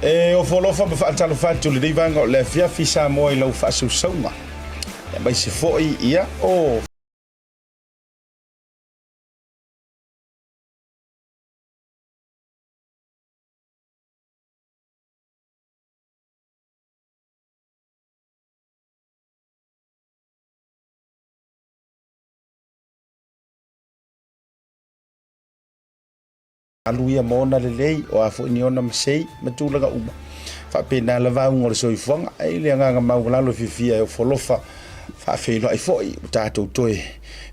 E ofo alofa ma faatalofa atu i lenei vaega o le afiafi Samoa i lau faasausauga aemaise foi ia o Alu ia ma ona lelei, o a foi ni ona masei ma tulaga uma. Faapena lava auga o le soifuaga, e i le agaga maualalo e fiafia e ofo alofa, faafeiloai foi ua tatou toe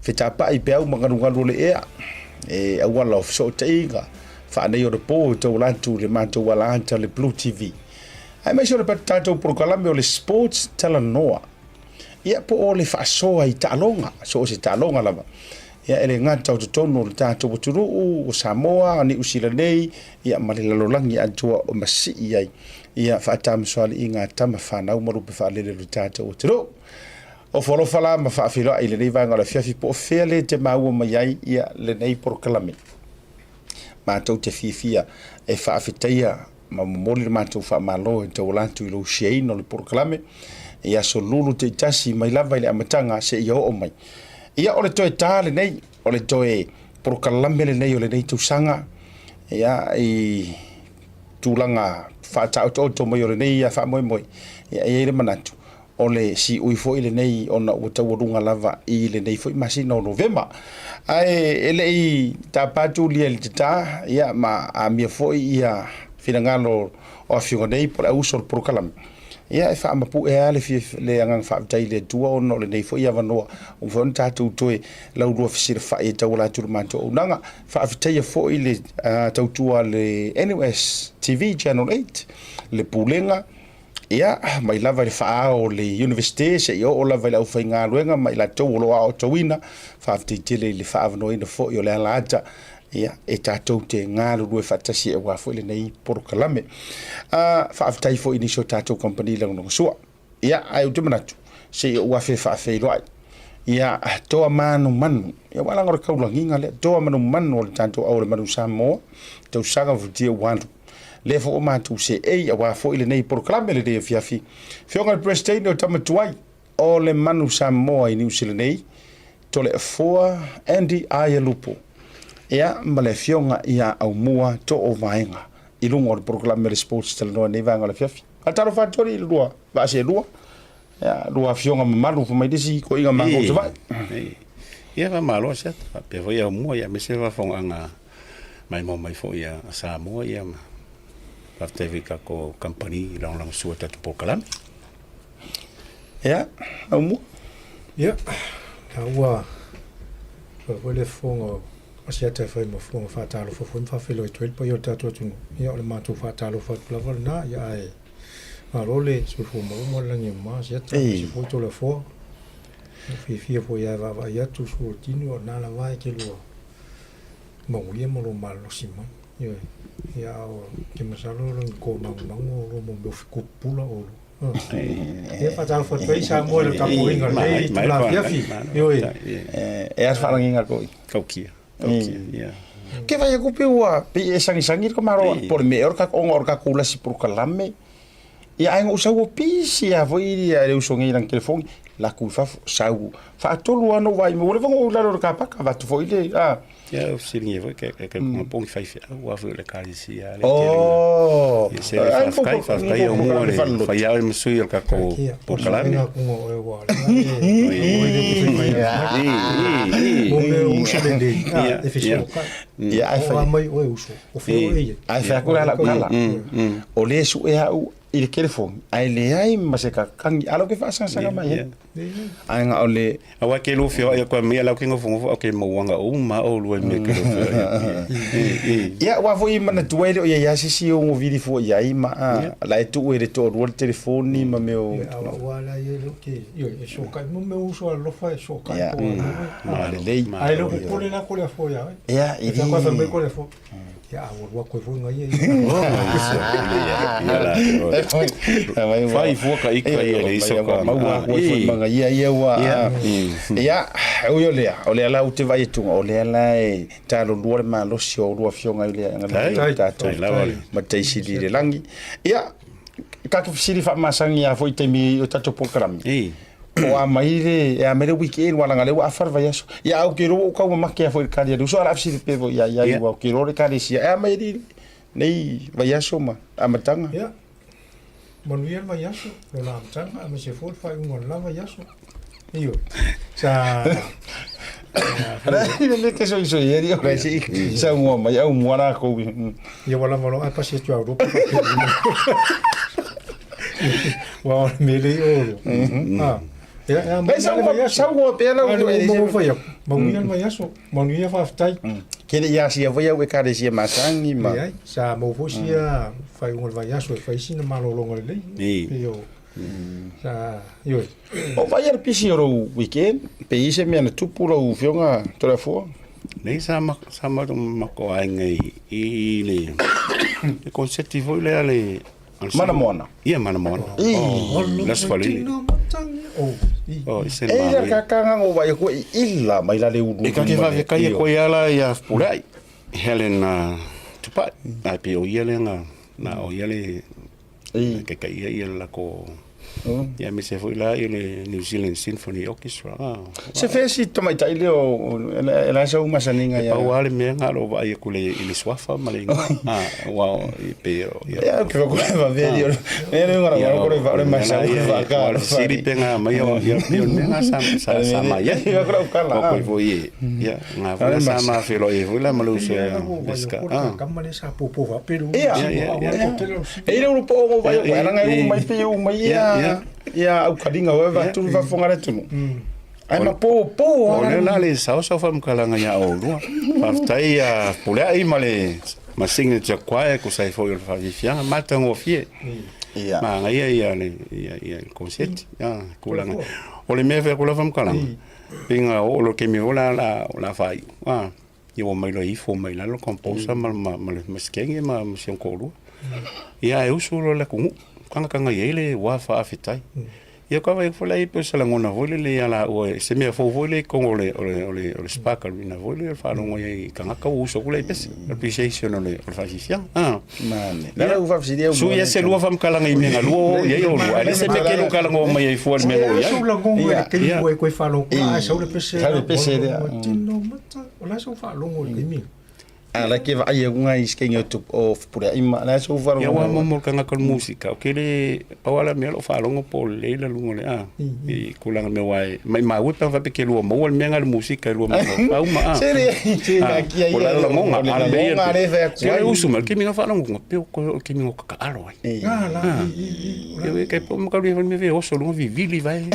fetapai peau ma galugalu o le ea, e auala o fesootaiga faaneionapo e tauala atu i le matou alaata le Blue TV. Aemaise o le tatou polokalame o le Sports Talanoa. Ia po o le faasoa i taaloga, so o se taaloga lava. Ia e le gata o totonu o le tatou atunuu o Samoa, Niu Sila nei, ia ma le lalolagi atoa o masii ai. Ia faatamasoaliiga a tama fanau ma lupe faalele o le tatou atunuu. Ofo alofa la ma faafeiloai i lenei vaega o le afiafi po o fea le te maua mai ai ia lenei polokalame. Matou te fiafia e faafetaia ma momoli le matou faamalo e tauala atu i lou siaina o le polokalame i aso lulu taitasi mai lava i le amataga seia oo mai. Ia o le toe tā lenei, o le toe polokalame lenei o lenei tausaga ia i tulaga faataotooto mai o lenei faamoemoe. Ia e i ai le manatu o le siui foi lenei ona ua taualuga lava i lenei foi masina o Novema. Ae e le i tapa atu lia i le tatā, ia ma amia foi ia finagalo o afioga nei po o le auuso o le polokalame, ia e faamapue lava le, le agaga faafetai i le Atua ona o lenei foi avanoa ua mafai ona tatou toe laulua fesilafai e tauala atu i le matou auaunaga. Faafetaia foi le tautua a le NUS TV Channel 8, le Pulega, Ia, mai lava i le faaao o le Iunivesite seia oo lava i le aufaigaluega ma i latou o lo o aotauina, faafetai tele i le faaavanoaina foi o le alaata ia, e tatou te galulue faatasi ai aua foi lenei polokalame. Faafetai foi i nisi o tatou kamupani lagolagosua. Ia, ae ou te manatu, se i ou afe faafeiloai. Ia, toa manumanu. Ia, aua leaga o le kaulagiga lea, toa manumanu o le tatou au o le Manu Samoa, tausaga futia ua alu. Lea foi ua matou seei aua foi lenei polokalame lenei afiafi. Afioga i le Peresetene o tama tuai o le Manu Samoa i Niu Sila nei, Toleafoa Andy Aialupo, ia ma le afioga ia Aumua Too Vaega i luga o le polokalame o le Sports Talanoa i lenei vaega o le afiafi. Faatalofa atu alii i le lua vaa seelua, ia lua afioga mamalu fai mai le isi toeaina matou i Savaii. Ia faamalo Asiata, faapea foi Aumua, ia aemaise le faafofogaaga maimoa mai foi a Samoa, ia ma faafetai foi i tatou kamupani i lagolagosua i tatou polokalame. Ia, Aumua. Ia, la ua fai foi le fofoga o Asiata e fai ma fofoga faatalofa foi ma faafeiloai atu ai le paia o le tatou atunuu. Ia, o le matou faatalofa atu lava lena, ia ae malo le soifua maua ma le lagi e mama Asiata, aemaise foi Toleafoa. Ua fiafia foi lava e vaavaai atu Sualauatino, o lena lava e te lua manuia ma lou malolosi mai. Ioe. Ia, a ou te masalo o lona kōmagumagu o lua mau mea pupula o lua. Ia, faatalofa atu ai Samoa i lau tapuaiga i lenei itula afiafi. Ioe. E a se faalagiga atu i? Taukia. Taukia, ia. Ke whai aku pe ua pe e sangisangi le kamaro po le mea o le ka ona o le takou lasi polokalame. Ia ai ngou sau o pisi a foi ia le uso nei lang telefoni la ku i fafo sau faatolu lava na ou vaai mai ua leva ona ou i lalo o le kapaka avatu foi le a. Ia o fesiligia foi ke ke ke pongi fai feau ua foi le ekalesia le Oh. Se le faafetai faafetai o mua le fai au ma sui o le tatou polokalame. Ia ai fai mai oe uso. O fea oe ia. Ai fai aku la lau kala. O le sue au. i le telefoni ae leai ma se kakagi a lau ke faasagasagā mai ai ae ga o le Aua ke lua feoai aku ai mai lau ke nofonofo au ke mauaga uma oulua i mea ke lua feoai aku ai. Ia, aua foi e manatua e le o i ai lava se isi e ono vili fua i ai ma la e tuu e le toalua le telefoni ma mea o. Ia, aua la ia le o ke, ioe, e sokai mo mea uso alofa e sokai po o Ia, lelei. Ae le o popole la ko le afoa ia oe. Ia, e le. Fai mai ko le afoa. Ia, a ua lua koe foi ngai ia. Fai fua ka ika ia le iso ka. Maua koe foi manga ia ia ua. Ia, ui o lea, o lea la ou te vaai atu, o lea la e talolua le malosi o oulua afioga i le agalelei o tatou Matai Sili i le lagi. Ia, ka ke fesili faamasani lava foi i taimi o tatou polokalame. Po o a mai le, e a mai le weekend ua leaga o lea ua afa le vaiaso. Ia a ou te iloa ua ou taumamate lava foi i le kali a le uso, ae o le a fesili pea foi ia ia ua ou te iloa le ekalesia e a mai alii nei vaiaso ma amataga. Ia, manuia le vaiaso, lona amataga aemaise foi le faaiuga o le la vaiaso. Ioe, sa Le ke soisoi e o le si saunoa mai au mua lakou. Ia ua lava loa ae pasi atu ia Europa faapea. Ua o le mea lea i o. Ah. Ia, ia, Mai saunoa saunoa pea lau Ai, ua fai atu. Manuia le vaiaso, manuia faafetai. Ke le ia sia foi au ekalesia masani ma. Leai, sa maua foi sia faaiuga o le vaiaso e fai sina malologa lelei. Pei o sa, ioe. O vai le pisi o lou weekend, pe i se mea na tupu lau afioga Toleafoa? Nei sa ma sa ma matou aiga i le le konseti foi lea le Manamoana. Ia Manamoana. Oh, le Aso Faraile. Oh, e le kakanga ngo vai ko i ila mai la le ulu. E kake faafetai e koe ala ia Pulai. Helen Tupai. Ai pe o ia le na na o ia le Taitai ia ia le lako ia aemaise foi la i le New Zealand Symphony Orchestra. Se fea si tamaitai lea o e la sau masaniga ia. E pau lava le mea na o lo o vaai atu i le suafa ma le igoa. Aua e pei o ia. Ia ke ko va ve dio. E le ngara ngara ko le va le masau va ka. O le fesili pe nga mai o ia pei o le mea na sa sa sa mai ai. Ia ko kala. O koe foi e. Ia nga foi sa ma feloi foi la ma le uso ia. Ia, e ile ulu po o vai o alanga e mai pe u mai ia ia au kalinga o va tu va fonga le tunu. Ai ma po po o le la le sao sao fa mkalanga ia o lua. Faafetai ia Puleai ma le ma signature choir ko sai foi o le faafiafiaga matagofie. Ia. Manaia ia le ia ia le concert. Ia tulaga. O le mea foi ko la fa mkalanga. Pinga o lo ke mi ola la la fai. Ah. Ia ua mai loa ifo mai lalo composer ma ma ma le masikenge ma ma si ona toalua. Ia e usu loa le atunuu, tagataga i ai le ua faafetai. Ia ka vaai foi la i pei o se lagona foi lele ia laua se mea fou foi lea i totonu o le o le o le o le Spark Arena foi lea faalogo ai i tagata ua usu atu la i pese, appreciation o le o le faafiafiaga. Ah. Mane. Le ala ua faafesili au. Sui ia se lua faamatalaga i mea na lua o i ai o lua, ae le se mea ke lua talanoa mai ai fua i le mea na o i ai. Sau lagogo i le taimi ua e koe faalogo, ae sau le pese. Sau le pese lea. Tino mata, o la sau faalogo i le taimi. A la ke vaai au ngai se kenge o tup o puleai ma la sau faalogo. Ia ua momo le tagata o le musika, o ke le pau lava le mea o lo o faalogo po o lelei le luga o le a i tulaga mea aua e maimau ai pe ana faapea ke lua maua le mea lena i le musika e lua mafaufau ma a. Se le se a kia o la lagoga a le lagoga le fai atu ai. Ke usu mai le taimi na faalogo pe o koe o le taimi na takaalo ai. A la i i i. Ia kai po ma kalu ia me oso luga vivili vai.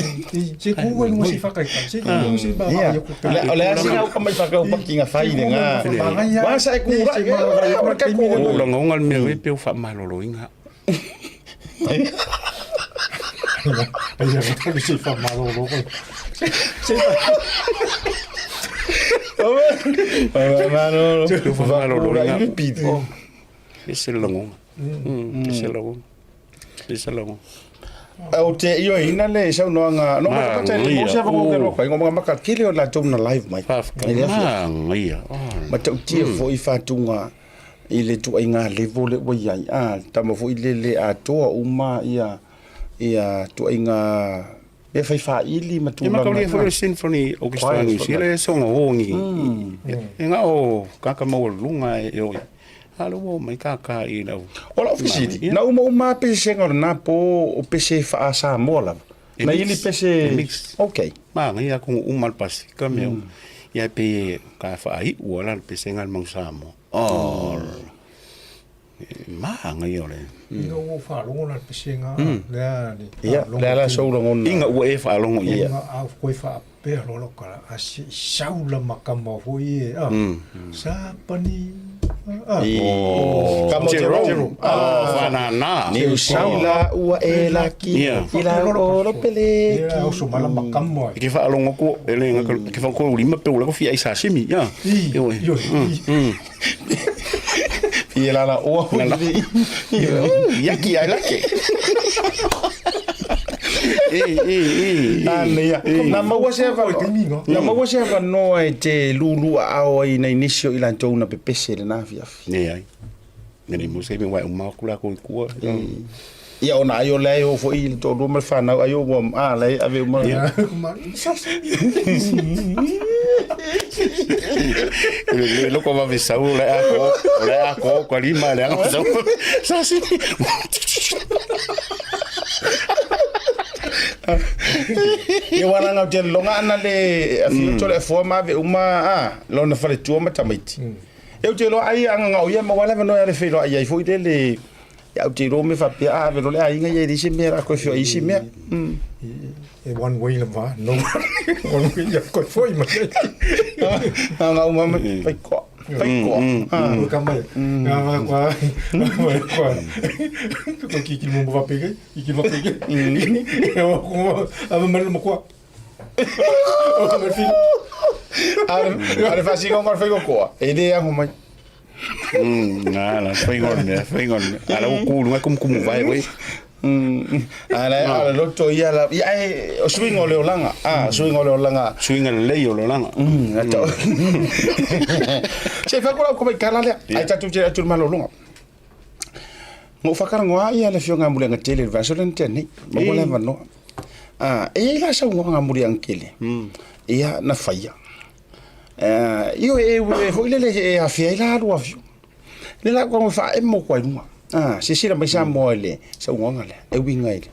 Se ku ua luga si whakaita, se ku ua si ma ia ku. O le a sina uka mai whakau paki nga whai le ngā. Wā sa e ku ura, o le kai ku ura. O lagoga le mea e pe o whaamaloloina. Ai ia ka si whaamalolo koe. Se Whaamalolo. Whaamaloloina. Ese le lagoga. Ese le lagoga. Ese le lagoga. O te ioeina le saunoaga no ma ka te mo se va ko ko ko ma maka kile o la tou na live mai. Manaia. Matautia foi faatuga i le tuaiga level le ua i ai a tama foi le le atoa uma ia ia tuaiga mea fai faili ma tulaga. Ia ma foi le Symphony Orchestra New Zealand e soga o ni e na o kaka maualuluga e o a lo ua mai kaka i lau. O lau fesili, na uma uma pesega o lena po o pese faa-Samoa lava? Na ili pese. Mix. Okay. Manaia atunuu uma o le Pasifika mea uma. Ia pei e ka faaiu ala le pesega le mau Samoa. Oh. Māngaia o le. Ina ua ou faalogo la i le pesega lea ni. Ia, le a la sou lagona. Ina ua e faalogo i ai. Ia. A koe faapea loa lau tala, a se i sau la ma kama foi e, a. Sapani. A. Kama Jerome. Oh, whanana. Ni usau la ua e laki. I la olo pele. Ia, oso mai la ma kama. E ke whaalongo ko, e le ngaka, ke whakoko lima pe ula ko fia i sashimi, ia. I, Ioe. i. Ia la la oa hui. Yaki ai lake. E, e, e. Ane ia. Na maua se Oi, taimi no. Na maua se avanoa e te lulu aao ai nai nisi o i latou na pepese i lena afiafi. Ne ai. Ne mo se me wai uma kula ko kua. Ia ona ai o le ai o foi i le toalua ma le fanau ai o ua a le ave uma. Ia. Le loko va vesau le a ko, le a ko ko lima le a sau. Sa si. Ia wana ngau te longa ana le afio tole afua ma ave uma a lona faletua ma tamaiti. E ou te iloa ai a gagao ia ma ua le avanoa e ale feiloai ai foi le le ia ou te iloa me faapea a ave loa le aiga ia e leai se mea o le a toe feoai ai se mea. E one way lava, no one way ia koe foi mai ai. Gagao uma ma faikoa. Faikoa. Ua ka mai. Nga va kwa. Va kwa. Ko ki ki mo va pege, ki ki va pege. E o ko a va mal mo kwa. O ma fi. A le faasinoga o le faikokoa, e le ago mai. Na la whainga o le mea, whainga o le mea. A la ua kū luga kumukumu vae koe. A la a le loto ia la ia e o suiga o le olaga. A suiga o le olaga. Suiga lelei o le olaga. Atau. Se i fai atu lau komaikala lea. Ai tatou te atu i le malologa. Na ou faatalanoa ia le afioga ia Muliagatele i le vaiaso lea na tea nei. Maua le avanoa. A e i ai la saunoaga a Muliagatele. Ia na faia. Ioe e foi lele e afea ai la alu afioga. Le la ou tago e faaemo atu ai i luga. Silasila mai Samoa i le saunoaga lea e uiga i le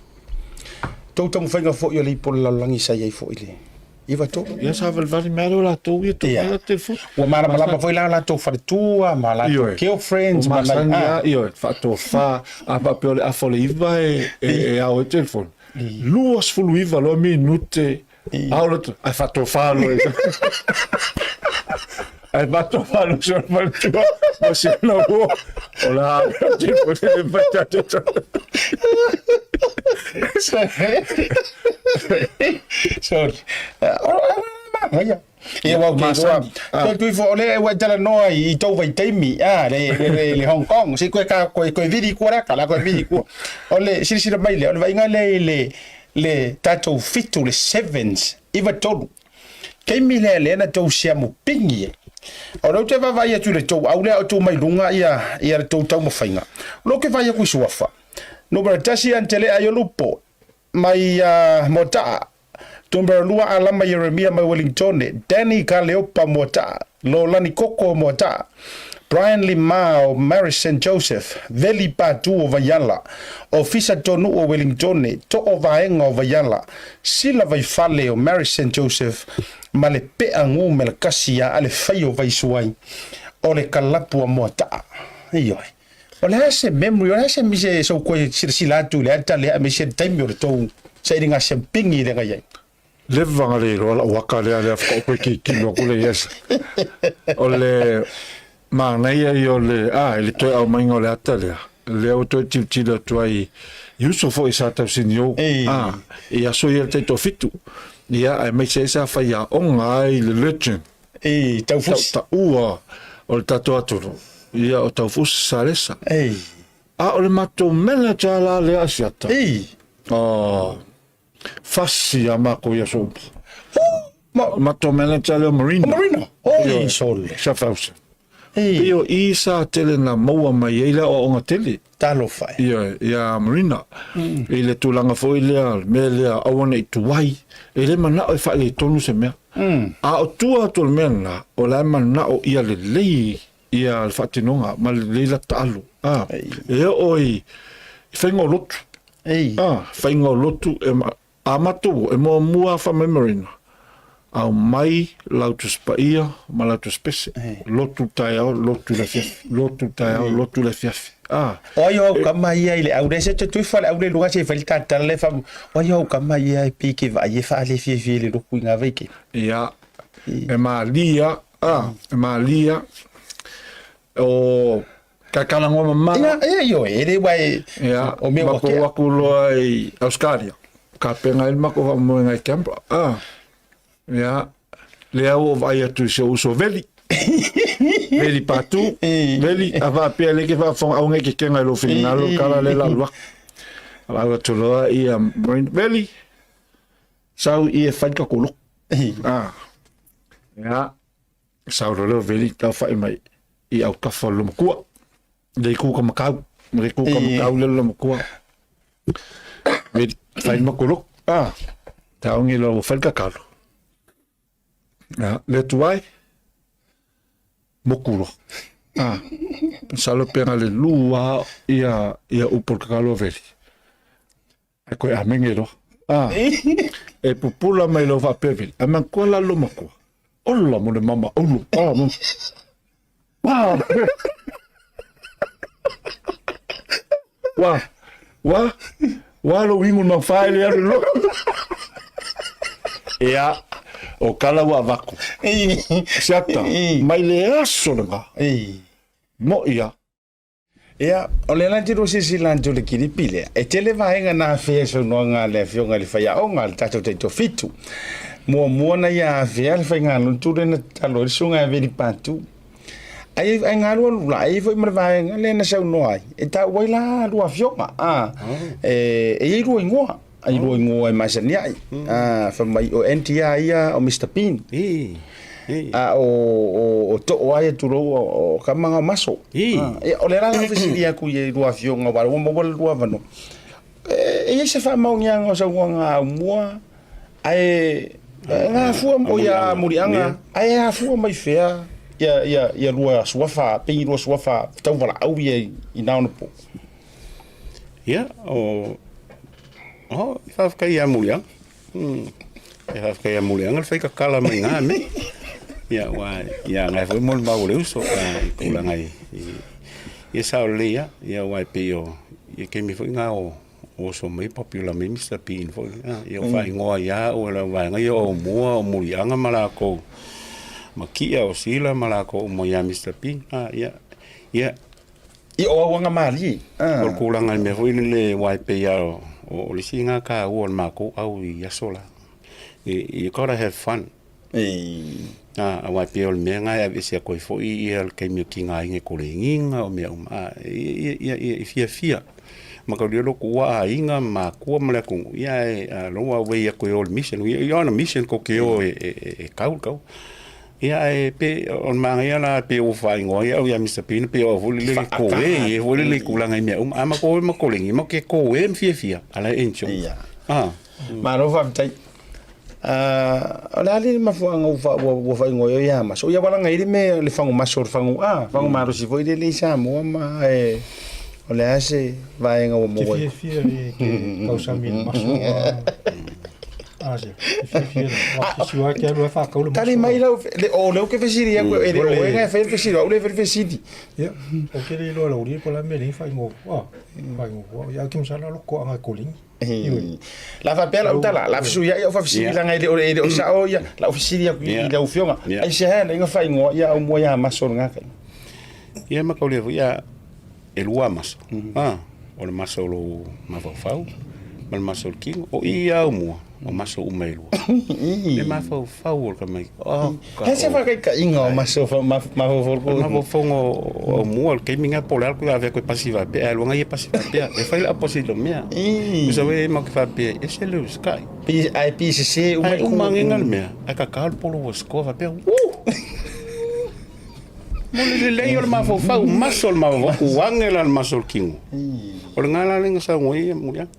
tou taumafaiga foi o le ipu o le lalolagi sa i ai foi le 93. Ia sa valivali mai lava latou ia tou mai la telefoni. Ua malamalama foi la latou faletua ma latou girlfriends ma nai a. Ioe, faatofa a faapea o le afa o le iva e ao ai telefoni. 29 loa minute ao le ae faatofa loa. Ae faatofa loa si ona faletua ma si ona uo. O le a telefoni e fai tatou. Sorry. Manaia. Ia ua ou te iloa. Toe tui fo o lea ua e talanoa i tou vaitaimi, a, le, le, le, le Hong Kong. Se koe ka, koe, koe vili kua laka, la koe vili kua. O le silasila mai lea, o le vaaiga lea i le, le tatou fitu, le sevens, 93. Taimi lea lea na tou siamu pingi ai. O lea ou te vaavaai atu i le tou au lea o tuu mai luga ia, ia le tou taumafaiga. O lea ou te vaai atu i suafa. Numera tasi Antelea Iolupo mai Moata'a, Numera lua Alama Ieremia mai Wellingtone, Danny Kaleopa Moata'a, Lolani Koko Moata'a, Brian Lima o Maris St Joseph, Veli Patu o Vaiala, Ofisa Tonu'u o Wellingtone, To'o Vaega o Vaiala, Sila Vaifale o Maris St Joseph ma le Pe'a Gū Melekasi ia Alefai o Vaisuai o le Kalapu a Moata'a. Ioe. O le a se memory, o le a se mise sou koe silasila atu i le ata lea aemaise le taimi o le tou sailiga siampigi lea na i ai? Leva na le iloa lau aka lea lea whakaopo i ki kino aku le yes. O le manaia ia o le, a, i le toe aumaiga o le ata lea, lea ua toe tilotilo atu ai i uso foi sa tausini ou, a, i aso ia le taitoafitu, ia, aemaise ai sa faiaoga ai le legend. I Taufusi. Tautaua o le tatou atunuu, ia o Taufusi Salesa. Ei. A o le matou manager la lea Asiata. Ei. Oh, fasi a makou i aso uma. Oh, ma... Matou manager lea o Marina. O Marina? Oi, sole. Sa fausa. Ei. Pei o i sa tele na maua mai ai le aoaoga tele. Talofa e. Ia, ia Marina. I le tulaga foi lea, le mea lea, aua ne i tuai. E le manao e faaletonu se mea. A o tua atu o le mea lena, o la e manao ia lelei ia le faatinoga ma lelei la taalu. A, e oo i faiga o lotu. A, faiga o lotu e A matou e muamua fa mai Marina, aumai lau Tusi Paia ma lau Tusi Pese, lotu taeao, lotu le afiafi, lotu taeao, lotu le afiafi. A. O ai o au kama ia i le au le se te tuifa le au le luga se fai le tatala le fa o ai o au kama ia e pi ke vai e fa le fie fie le loku i ngā veike. Ia, e malia, a, e malia, o kakalagoa mamala. Ia, ia, ioe, e le wai, Ia, o mea ua makou kea. aku loa i Australia. Kapenga ai le makou faamoemoega i Canberra. A, ia, lea ua ou vaai atu i si ou uso Veli. Veli Patu, Veli, a faapea lea ke faafofoga aua ne i kekega i lou finagalo, kala lea la alu aku. Alu atu loa ia Marina, Veli, sau i e fai le tatou lotu. A, ia, sau loa lea o Veli tau fai mai i autafa o le loomatua. Le itu ka makau, le itu ka makau le loomatua. Veli, fai le matou lotu. A, taogi loa ua fai le tatalo. A, le atu ai, moku loa. A, masalo pe na le lua ia, ia upu o le tatalo a Veli. Ae koe amenge loa. Ah. E pupula mai loa faapea vili. Ae manatua la lo matua. Ola mo le mama aulo. Ah, mo. Ah. Wa. Wa. Wa lo wingu ma whae le alu lo. Ea, o kala ua vaku. Siata, mai le aso lenga. Mo ia. Ia, o lea la tiro silasila atu i le kilipi lea, e tele vaega na afea i saunoaga a le Afioga i le Faiaoga, le tatou taitoafitu. Muamua na ia afea le faigalotu lea na tatalo ai le susuga ia Veli Patu. Ai, ai galualu la, ai foi ma le vaega lea na saunoa ai, e taua ai la lua afioga, a, e, e i ai lua igoa, ai lua igoa e masani ai. A, fai mai o NTR ia o Mister Bean. A o, o, o too ai tulou o, o kama o maso. A, o le la lau fesili aku i lua afioga aua ua maua le lua avanoa. E, e i ai se faamaoniaga o saunoaga aumua ae gafua o ia muliaga ae afua mai fea ia ia ia lua suafa pei lua suafa tauvalaau ia i na ona po. Ia, o o faafetai ia muliaga. E faafetai ia muliaga le fai tatala mai ngā mea. Ia, ua, ia ngai foi mo le mau o le uso, i tulaga i, ia sao lelei lava. Ia aua e pei o, ia taimi foi na o oso mai popular mai Mister Bean foi, ia o faaigoa ai lava au e lau vaega ia o Aumua, o Muliaga ma lakou, ma Kia, o Sila ma lakou uma ia Mister Bean. Ia, ia, I o auaga malie. O le tulaga i le mea foi lele aua e pei lava o le isi lena taua o le matou au i aso la. You gotta have fun. Aua e pei o le mea lena e aveese atu ai foi ia le taimi o tigaina e koleniga o mea uma, ia fiafia. Mataulia lou tuua aiga ma matua ma le atunuu, ia ae loa ua wei atu e o i le mission. You're on a mission tou te o e kau le taua. Ia ae pe o le manaia la pe ua faaigoa ai au ia Mister Pina pe o au foi lele koe e foi lele tulaga i mea uma. A matou o ma koleni matou te koe ma fiafia a la e enjoy. Ia. Malo faafetai. O le a le mafuaaga ua ua faaigoa ai ia maso? Ia ua laga ai le mea le fagu maso le fagu a fagu malosi foi lele i Samoa ma e o le a se vaega ua maua ai? Te fiafia e te tausami i le maso a Tali mai lau, o lea ou te fesili atu, e le o oe na e faia le fesili, o au lea e faia le fesili. Ia, ou te le iloa lau po o le a le mea lea e faaigoa, faaigoa, ia, ae ou te masalo loko toaga e koleni. La faapea lau tala, la fesuiai au faafesili leaga e le o e le o sao ia lau fesili atu i lau afioga. Aisea lea na faaigoa ia au mua ia maso lena taimi? Ia mataulia foi ia e lua maso. O le maso o lou mafaufau ma le maso o le kino. O i au mua, o maso uma e lua. Le mafaufau o le tamaiti. Oh, ka He se whakaitaiga o maso mafaufau ko. Mafaufau o au mua, o le taimi nga po o le a le avea koe pasi faapea, ae aluga ia pasi faapea. E fai le opposite o mea. Tusa foi matou te faapea, e ese le usikai. Pi, ae pi sese uma. Ae uma agega le mea, ae kakao le polo ua score faapea, woo! Mo le lelei o le mafaufau, maso o le mafaufau, uage la le maso o le kino. O le gala lea na saunoa ai ia Muliaga.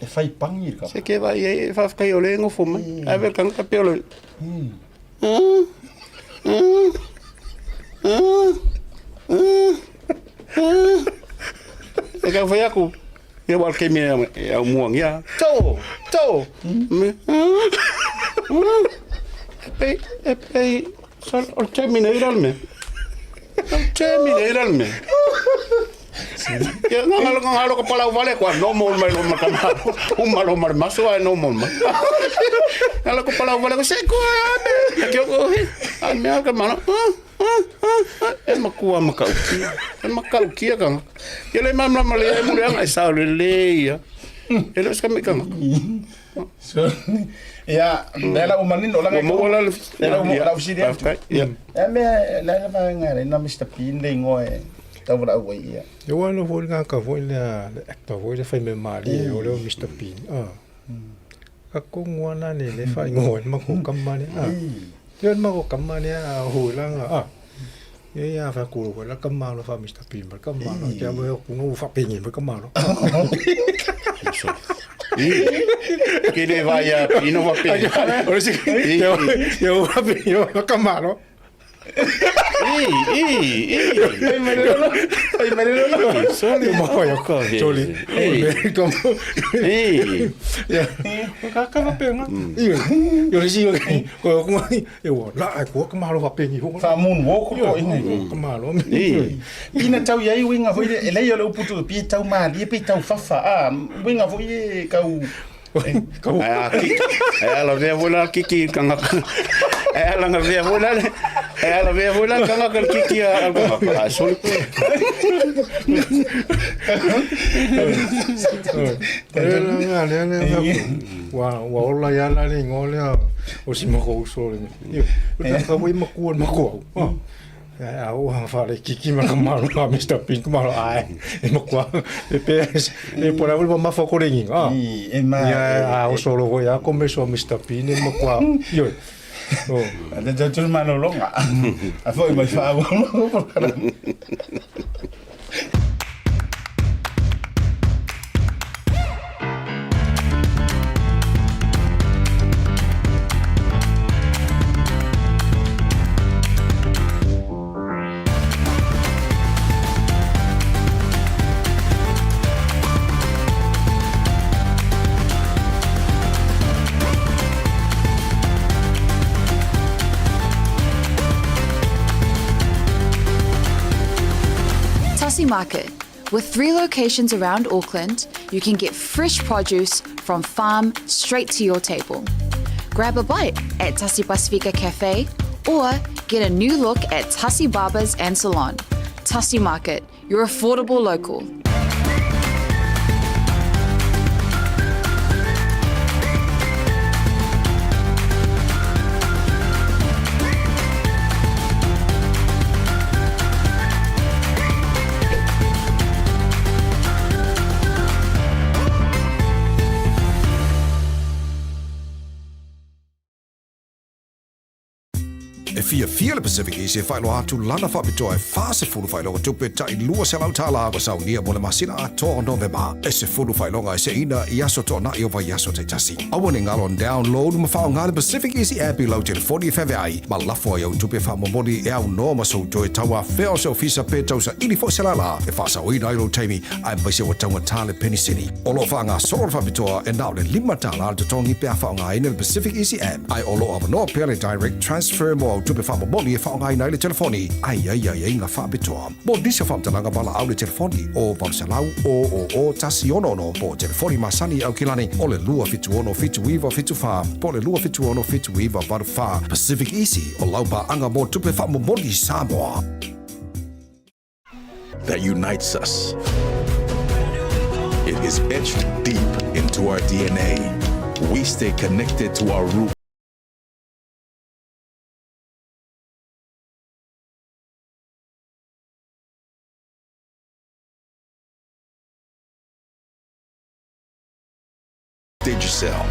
E fai pangi le Se ke vaai ai, e faafetai o lea e nofo mai. Ae vea le tagata pei o le... E tau fai atu, ia aua o le taimi e aumuagia. To! To! E pei, e pei, o le taimi nei la le mea. O le taimi nei la le mea. Ia na ngalo ka palau vale kwa normal mai lo ma kama. Uma lo ma le maso ai normal mai. Ngalo ka palau vale ko se ko abe. Ia ke ko he. A mea ka mana. E makua makaukia. E makaukia ka. Ia le mamla ma le e mule anga e sao le le ia. E le ska me kanga. So, ia, lea la ua manino, laga Ua maua la le lea la ua lau fesili atu. Faafetai. Ia. Ea mea, le a le vaega lea na Mister Bean le igoa e tauvalaau ai ia. Ia ua nofo foi le tagata foi lea, le actor foi lea fai mea malie o lea o Mister Bean. Ah. Ka kongu ana le le faaigoa ai le matou kama lea. Ah. Ia le matou kama lea a hoʻoilanga. Ah. Ia ia fai atu loa la kama loa fa Mister Bean ma le kama loa. Te amo atu na ua faapeni mai kama loa. Ke le vai a pino va pe. O le si ia ua faapeni mai kama loa. I, i, i. Ai mai le lolo. Ai mai le lolo. Soli Ia ma ia soli. Ei. Kama. Ei. Ia. Ka ka faapena. Ia. Ia le si ko ko e ua la ai ko kama loa faapeni ho. Fa moonwalk ko ina. Kama loa. I. Ina tau i ai uiga foi le, e leai o le upu tu, pi tau malie, pe tau fafa, a, uiga foi e kau... Kau. Ai a kiki. Ai a lavea foi la kiki i kangaka. Ai a lavea foi la ai a lavea foi la kangaka le kiki a al kangaka. Ai soli. Le le le ua ua ola ia la le igoa lea o si makou uso le. Ioe. O le tagata foi e makua i le matou au. A oo lava faalekiki ma ka malo a Mister Pink malo ae e makua e pe e po la foi mamafa ko le igiga. E ma Ia a oso logo ia ko meso a Mister Pink e makua. Ioe. O. Te tau tū malologa. A foi mai whaawalo. Tasi Market. With 3 locations around Auckland, you can get fresh produce from farm straight to your table. Grab a bite at Tasi Pasifika Cafe or get a new look at Tasi Barbers and Salon. Tasi Market, your affordable local. E fiafia le Pacific Easy e faailoa atu lana faapitoa e 40 faailoga tupe tai $200 ua saunia mo le masina atoa o Novema. E 10 faailoga e seina i aso toanai o vaiaso taitasi. Aua ne galo download ma faaaoga le Pacific Easy app i lau telefoni e feaveai ma lafo ai au tupe faamomoli e aunoa ma sou toe tauafea o se ofisa pe tausaili foi se lala e faasaoina ai lou taimi aemaise ua taugata le penisini. O lo o faagasolo le faapitoa e na o le $5 le totogi pe a faaaogaina le Pacific Easy app ae o lo o avanoa pea le direct transfer mo au tupe faamomoli e faaaogaina ai le telefoni ae i ai aiaiga faapitoa. Mo nisi o faamatalaga valaau le telefoni o 800 000 166 po o telefoni masani i Aukilani o le 276 7974 po o le 276 7984. Pacific Easy o lau paaga mo tupe faamomoli i Samoa. That unites us. It is etched deep into our DNA. We stay connected to our roots. Digicel.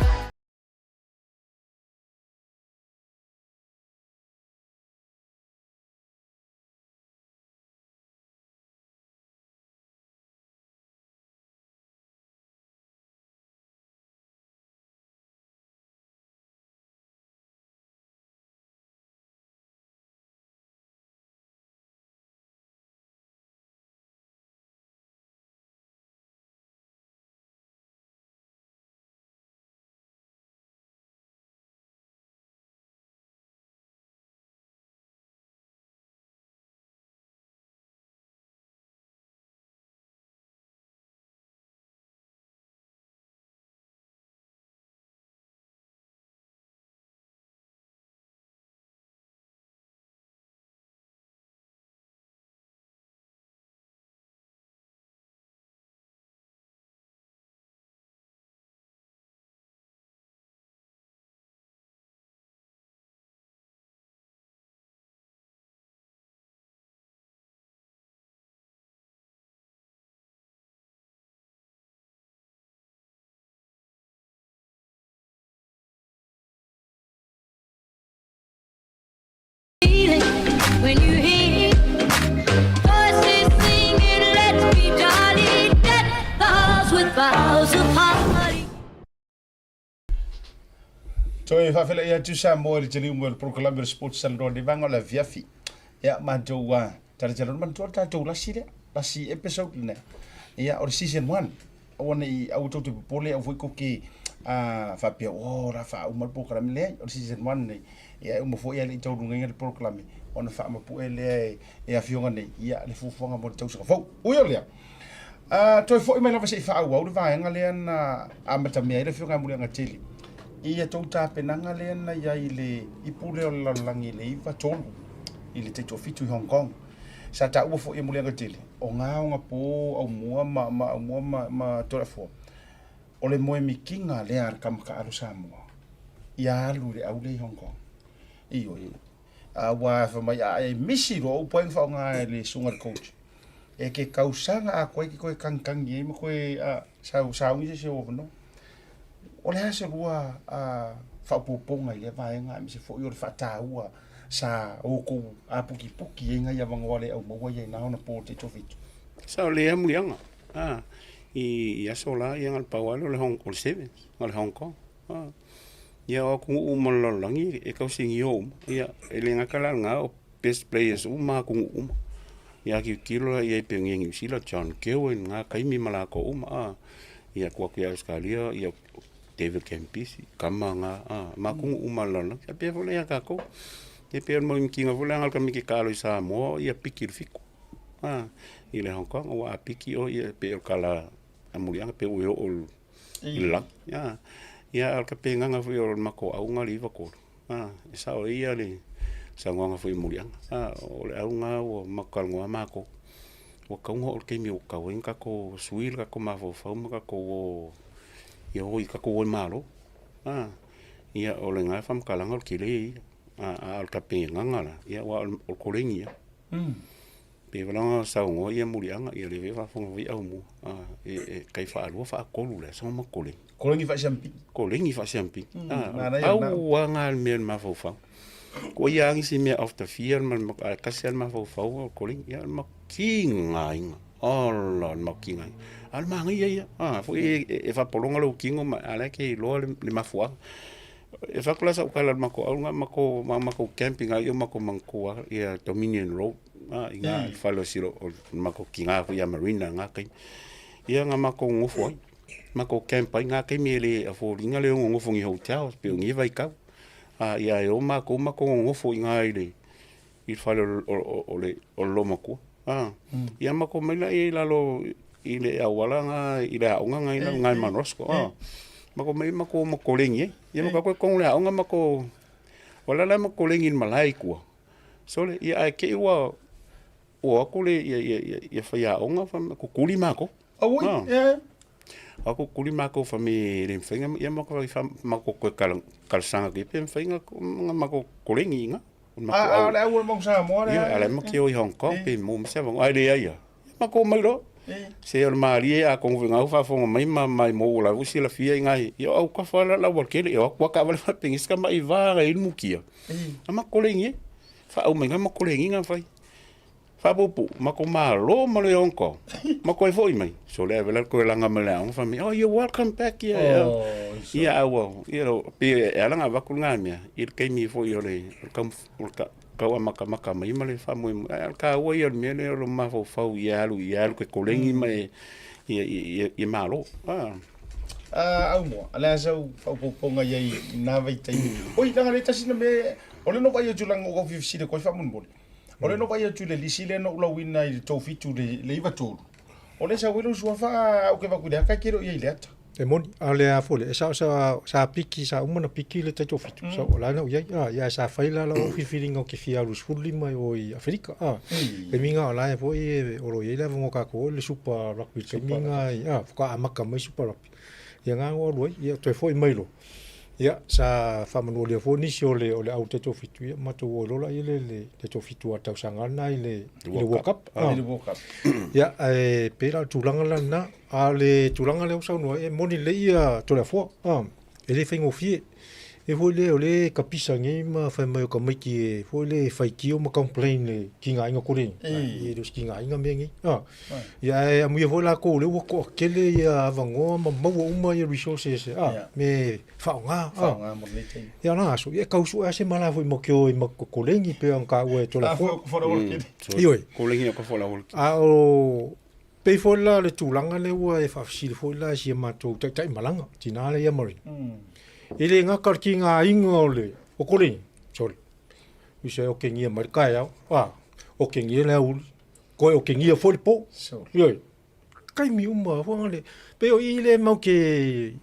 When you hear voices singing, let's be jolly, deck the halls with boughs of holly. Toe faafeiloai atu Samoa i le taliu mai o le polokalame o le Sports Talanoa i vaega o le afiafi. Ia, matou ua talatala manatua le tatou lasi lea, lasi episode lena. Ia, o le season 1. Aua ne i, aua tou te popole, aua foi tou te faapea, oh, o le a faauma le polokalame. Leai, o le season 1 lenei. Ia, e uma foi ae le i taualugaina le polokalame, ona faamapue lea e Afioga nei, ia, le fuafuaga mo le tausaga fou. Ui o lea, toe foi mai lava se i faaauau le vaega lea na amatamea ai le Afioga ia Muliagatele i a tou tapenaga lea na i ai i le ipu lea o le lalolagi i le 93 i le taitoafitu i Hong Kong. Sa taua foi e Muliagatele, o gaoga po Aumua ma, ma Aumua ma, ma Toleafoa, o le moe mikiga lea a le tama taalo Samoa ia alu i le au lea i Hong Kong. Ioe. Aua fai mai a e misi loa upu ai na faaaoga e le susuga i le coach, e ke tausaga atoa ai ke toe tagitagi ai ma toe sauni se isi o avanoa. O le a se lua faaopoopoga i lea vaega aemaise foi o le faataua sa outou aputiputi ai nai avanoa le au maua ia i na ona po taitoafitu? Sa o lea muliaga i aso la ia na o le pau lava lea o le Hong o le Sevens o le Hong Kong. Ia o atunuu uma o le lalolagi e tausigia uma. Ia e le gata la i lena o best players uma atunuu uma. Ia a tilotilo la i ai pei o Niu Sila, John Kirwan i na taimi ma latou uma a. Ia tuu atu ia Ausetalia ia David Campese, tama na a, ma atunuu uma o le lalolagi. E faapea foi la ia tatou. E pei o le maumutiga foi lea na o le tamaiti taalo i Samoa ia piki i le fitu a, i le Hong Kong aua a piki oe ia e pei o le tala a Muliaga pei ua e oo i le lagi. Ia a o le tapenaga foi o le matou auga le 93, e sao ai ia le saunoaga foi a Muliaga, o le auga ua matou talanoa matou, ua tatau ona oo i le taimi ua tatau ai ona tatou sui le tatou mafaufau ma tatou o, ia o i tatou o i Malo. Ia o lena faamatalaga o le tele ia, a o le tapenaga la, aua o le koleni lava. Pei foi la ona saunoa ia Muliaga, ia lea foi e faafofoga foi Aumua, e tai faalua faatolu le aso ma koleni. Koleni faasiamupini. Koleni faasiamupini. Pau lava lena o le mea i le mafaufau. Ko ia lava nisi mea off the field ma le, ae tasi lava le mafaufau o le koleni. Ia o le makiga aiga, ola le makiga aiga. A o le manaia ia, foi e faapologa lou tino ma, a o la e te iloa le mafuaaga. E fai atu la sau tala i le matou auga, matou, matou camp i ina ia matou manatua ia Dominion Road i ina i le fale o si o le matou tina foi ia Marina i lena taimi. Ia na matou nonofo ai, matou camp ai i lena taimi e le afford ina le nonofo i ni hotels pei o nei vaitau. Ia e o matou matou nonofo i ina i le i le fale o le loomatua. Ia matou omai laia i lalo i le auala lena i le aoga lena i lalo i Mount Roskill. Matou omai matou o ma koleni ai. Ia matou o atu i totonu o le aoga matou, o la e la matou koleni i le malae i tua. Sole, ia ae te i ua o atu le ia faiaoga fai mai, tutuli matou. Auoi, e. O atu tutuli matou fai mai e le mafai ona, ia matou toe talosaga atu i ai pe mafai ona matou koleni i ina. A o le au o le Mauga Samoa lea. Ia, a o la e matou te o i Hong Kong pe maua mai se avanoa. Ae leai lava. Ia matou omai loa. Se o le malie atonu foi o lena ua faafofoga mai ma maimou o la foi ua silafia i ina ia o autafa la le aualatele. E o atu lava taavale faapena si tamai va na i ai le mutia. A matou koleni ai. Faauma ai ma koleni na fai. Faapuupuu, matou malo ma le Hong Kong. Ma toe foi mai. Sole ave la toe laga mai le aoga fai mai, oh you're welcome back here. Oh, ia a ua, ia pei e ala ona avatu lena mea i le taimi foi o le tau amatamata mai ma le faamoemoe. Ae o le taua ia o le mea lea o le mafaufau ia alu ia alu ke koleni ma e ia malo. Aumua, o le a sau faaopoopoga i ai i na vaitaimi. Oi, leaga le tasi na mea, o lea na ou vaai atu leaga ua ou fia fesili atu ai faamolemole. O lea na ou vaai atu i le lisi lea na ou lauina i le 37 i le 93, o lea e sau ai lou suafa a ou ke avatu i le ata e te le o i ai i le ata. E moni, a o le a foi lea, e sao sa, sa piki, sa uma ona piki le taitoafitu, sa o la na ou i ai, a, ia sa fai la lau filifiliga ou te fia alu 15 i o i Aferika, a. Taimi na o la e foi e, o lo o i ai le avanoa tatou o le Super Rugby i le taimi na, a, faatoa amata mai Super Rugby. Ia na ou alu ai, ia toe foi mai loa, Ia, sa faamanualia foi nisi o le o le au taitoafitu, ia matou o loa lea le taitoafitu a le tausaga lena i le i le World Cup. I le World Cup. Ia, ae pei la o le tulaga la lena. A o le tulaga lea ua saunoa ai, e moni lelei ia Toleafoa, e le faigofie. E foi lea o lea e kapisa nei ma fai mai o ka maiki e foi lea e faitio ma complain le kigaaiga kore e le o se kigaaiga mea nei. A ia ae amuia foi lakou lea ua toatele ia avanoa ma maua uma ia resources a me faaaoga a. Ia na aso ia e tau sue lava se mala foi ma ke o i ma koleni pei ona taua e Tolafoa. Ioe. A o Pei foi la o le tulaga lea ua e faafesili foi la i si a matou taitai malaga, tina lea ia Marina. E le gata o le tigaina o le o Koleni, sorry, usa e okegia mai le taeao, a, okegia le aoauli, toe okegia foi le po. Ioe, taimi uma foi le, pei o i lea matou te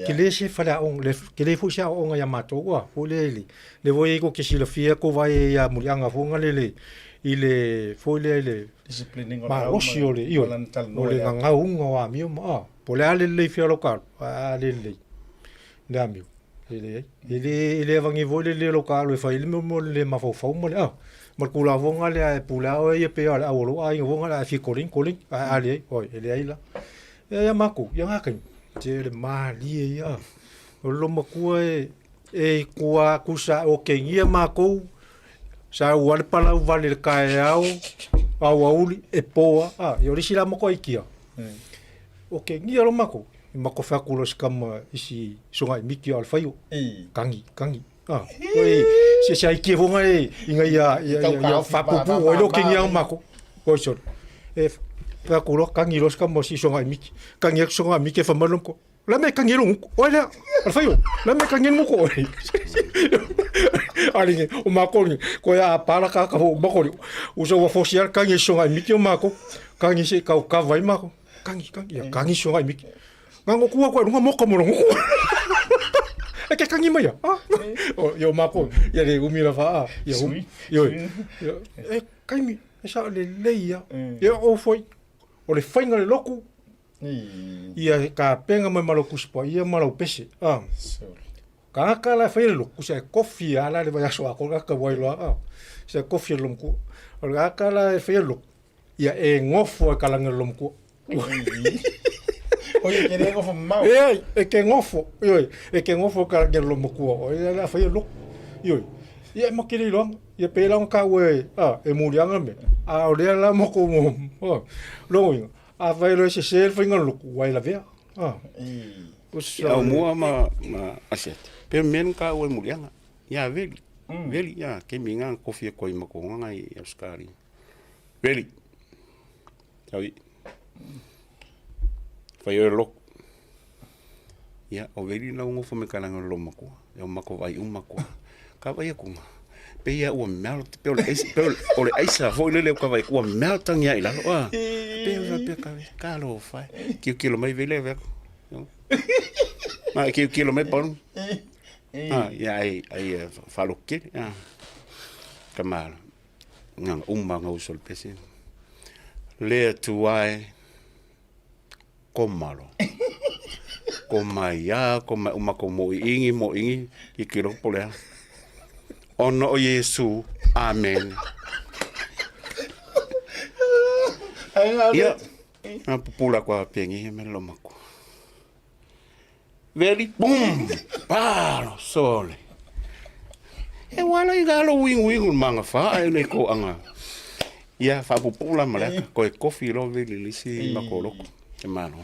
tele se faleaoga, le tele foi se aoaoga ia matou a, foi lea i le, lea foi tou te silafia tou vaai ia Muliaga foi lele i le foi lea i le malosi o le, ioe, o le gagauga o amio ma, a, po o le a le lelei fea o lau talo, a le lelei le amio, e leai. E le, e le avane foi le lelei o lau talo e fai ai le mea o le le mafaufau ma le, a, ma le Tulafono lea e pule lava oe ia pei lava o le au o lou aiga foi lea a e fia koleni, koleni, ae a leai, oi, e leai la. Ia ia matou, ia na taimi, tele malie ia. O le loomatua e, e tua atu sa okegia matou, sa ua le palau vale i le taeao, aoauli, e po lava. A, ia o le isi la matou aikia, okegia loa matou, matou fai atu loa i si tama i si sogai miti a o le faio, kagi, kagi. A, oi, se se aikia foi na e, ina ia, ia, ia, ia faapuupuu ai le okegia o matou. Oi sole. E fai atu loa, kagi loa si tama o si sogai miti. Kagi atu sogai miti e fai mai lona matua, La me kangi lo nguko. Oi lea, o le whai o, la me kangi nguko oi. Ali nge, o mako ni, ko ia a pala ka ka ho mako ni. Usa ua fosi ala kangi songa i miki o mako. Kangi se kau kava i mako. Kangi, kangi, ia kangi songa i miki. Ngango kua kua runga moka mo nguko. E ke kangi mai ia. Ah. O, ia o mako, ia le umi la wha, ia umi. Ioi. E kaimi, e sa le lei ia. Ia o foi, o le whainga le loku, Ia kapenga mai ma lou Tusi Paia ma lau pese. A. Tagata la e faia le lotu, sa e kofi lava la le vaiaso atoa le tagata ua iloa, a. Sa e kofi e le loomatua. O le tagata la e faia le lotu, ia e nofo e kalagi o le loomatua. Oi, e ke le nofo mamao. Leai, e ke nofo, ioe, e ke nofo e kalagi o le loomatua. O ia la faia le lotu. Ioe. Ia e make le iloaga. Ia pei la ona taua e, a, e muliaga le mea. A o lea la matou, a, lona uiga, Afai loa e sese le faiga o le lotu, ua e lavea. Ah. Usa Au mua ma ma asiata. Pe men ka ua mulianga. Ia veli. Veli ia ke mi nga kofi ko i mako nga i Australia. Veli. Tau i. Fai o loku. Ia, o veli lau ngofo me kalanga lo makua. E o mako vai uma kua. Ka vai aku nga. Pe ia ua mea pe o le aisa, pe o le aisa foi lele o ka vai ua mea tangi ai lalo. Ah. Pe o pe ka ka lo fai. Kio kilo mai vele ve. Ma kio kilo mai pon. Ah, ia ai ai falo ke. Ah. Kamala. Nga uma nga usol pese. Le tu ai. Komalo. Komaiā, komai uma ko moʻiʻiņi, moʻiʻiņi, i ke loko lea. Ona o Iesū, Amen. Ia, a pupula kua pengi he me lomaku. Veli, boom, palo, sole. E wala i galo wingu wingu manga fa e le ko anga. Ia faapupula ma le aka koe kofi lo veli lisi makoloko te malo.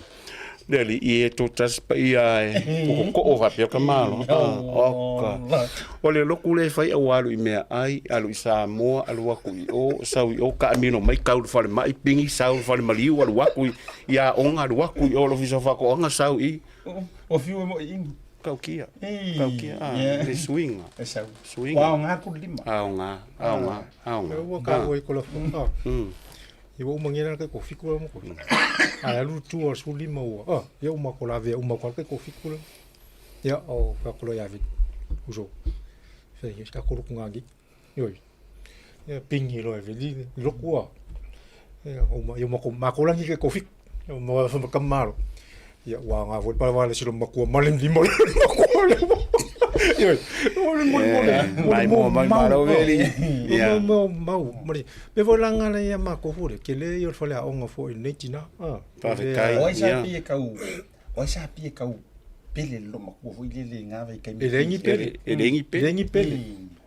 Le ali i e tō tasi pa ia e koko ko faapea ka malo. Oka. O le loku le fai au alu i mea ai, alu i Samoa, alu aku i o, sau i o, kaamilo mai, kau le fale mai, pingi, sau le fale maliu, alu aku i, i aoga, alu aku i o, le ofisa o faatoaga, sau i. O fiu e mo i ingi. Kaukia. Kaukia. Ah, le suiga. E sau. Suiga. Ua aoga ku lima. Aoga, aoga, aoga. Ua ka ua i kola fo. Ah. Ia ua uma ngena kai ko fiku la mo ko. Ai alu tu o su lima ua. Ah, ia uma ko la vea uma ko kai ko fiku la. Ia o ka ko ia vi. Uso. Fe ia ka ko ku ngangi. Ioi. Ia pingi loa e veli loku a. Ia uma ia uma ko ma ko langi ke ko fiku. Ia uma fa ka malo. Ia ua nga foi pa wale silo makua male limo le makua le. Ioi. O le mo mo le. Mai mo mai malo veli. Ia. Mo mau mari. Pe foi langa le ia ma ko fule ke le ia fale aonga foi nei tina. Ah. Faafetai. O ai sa pie kau. O ai sa pie kau. pele le loomatua foi lele i na vaitaimi. E leai ni pele. E leai ni pele. E leai ni pele.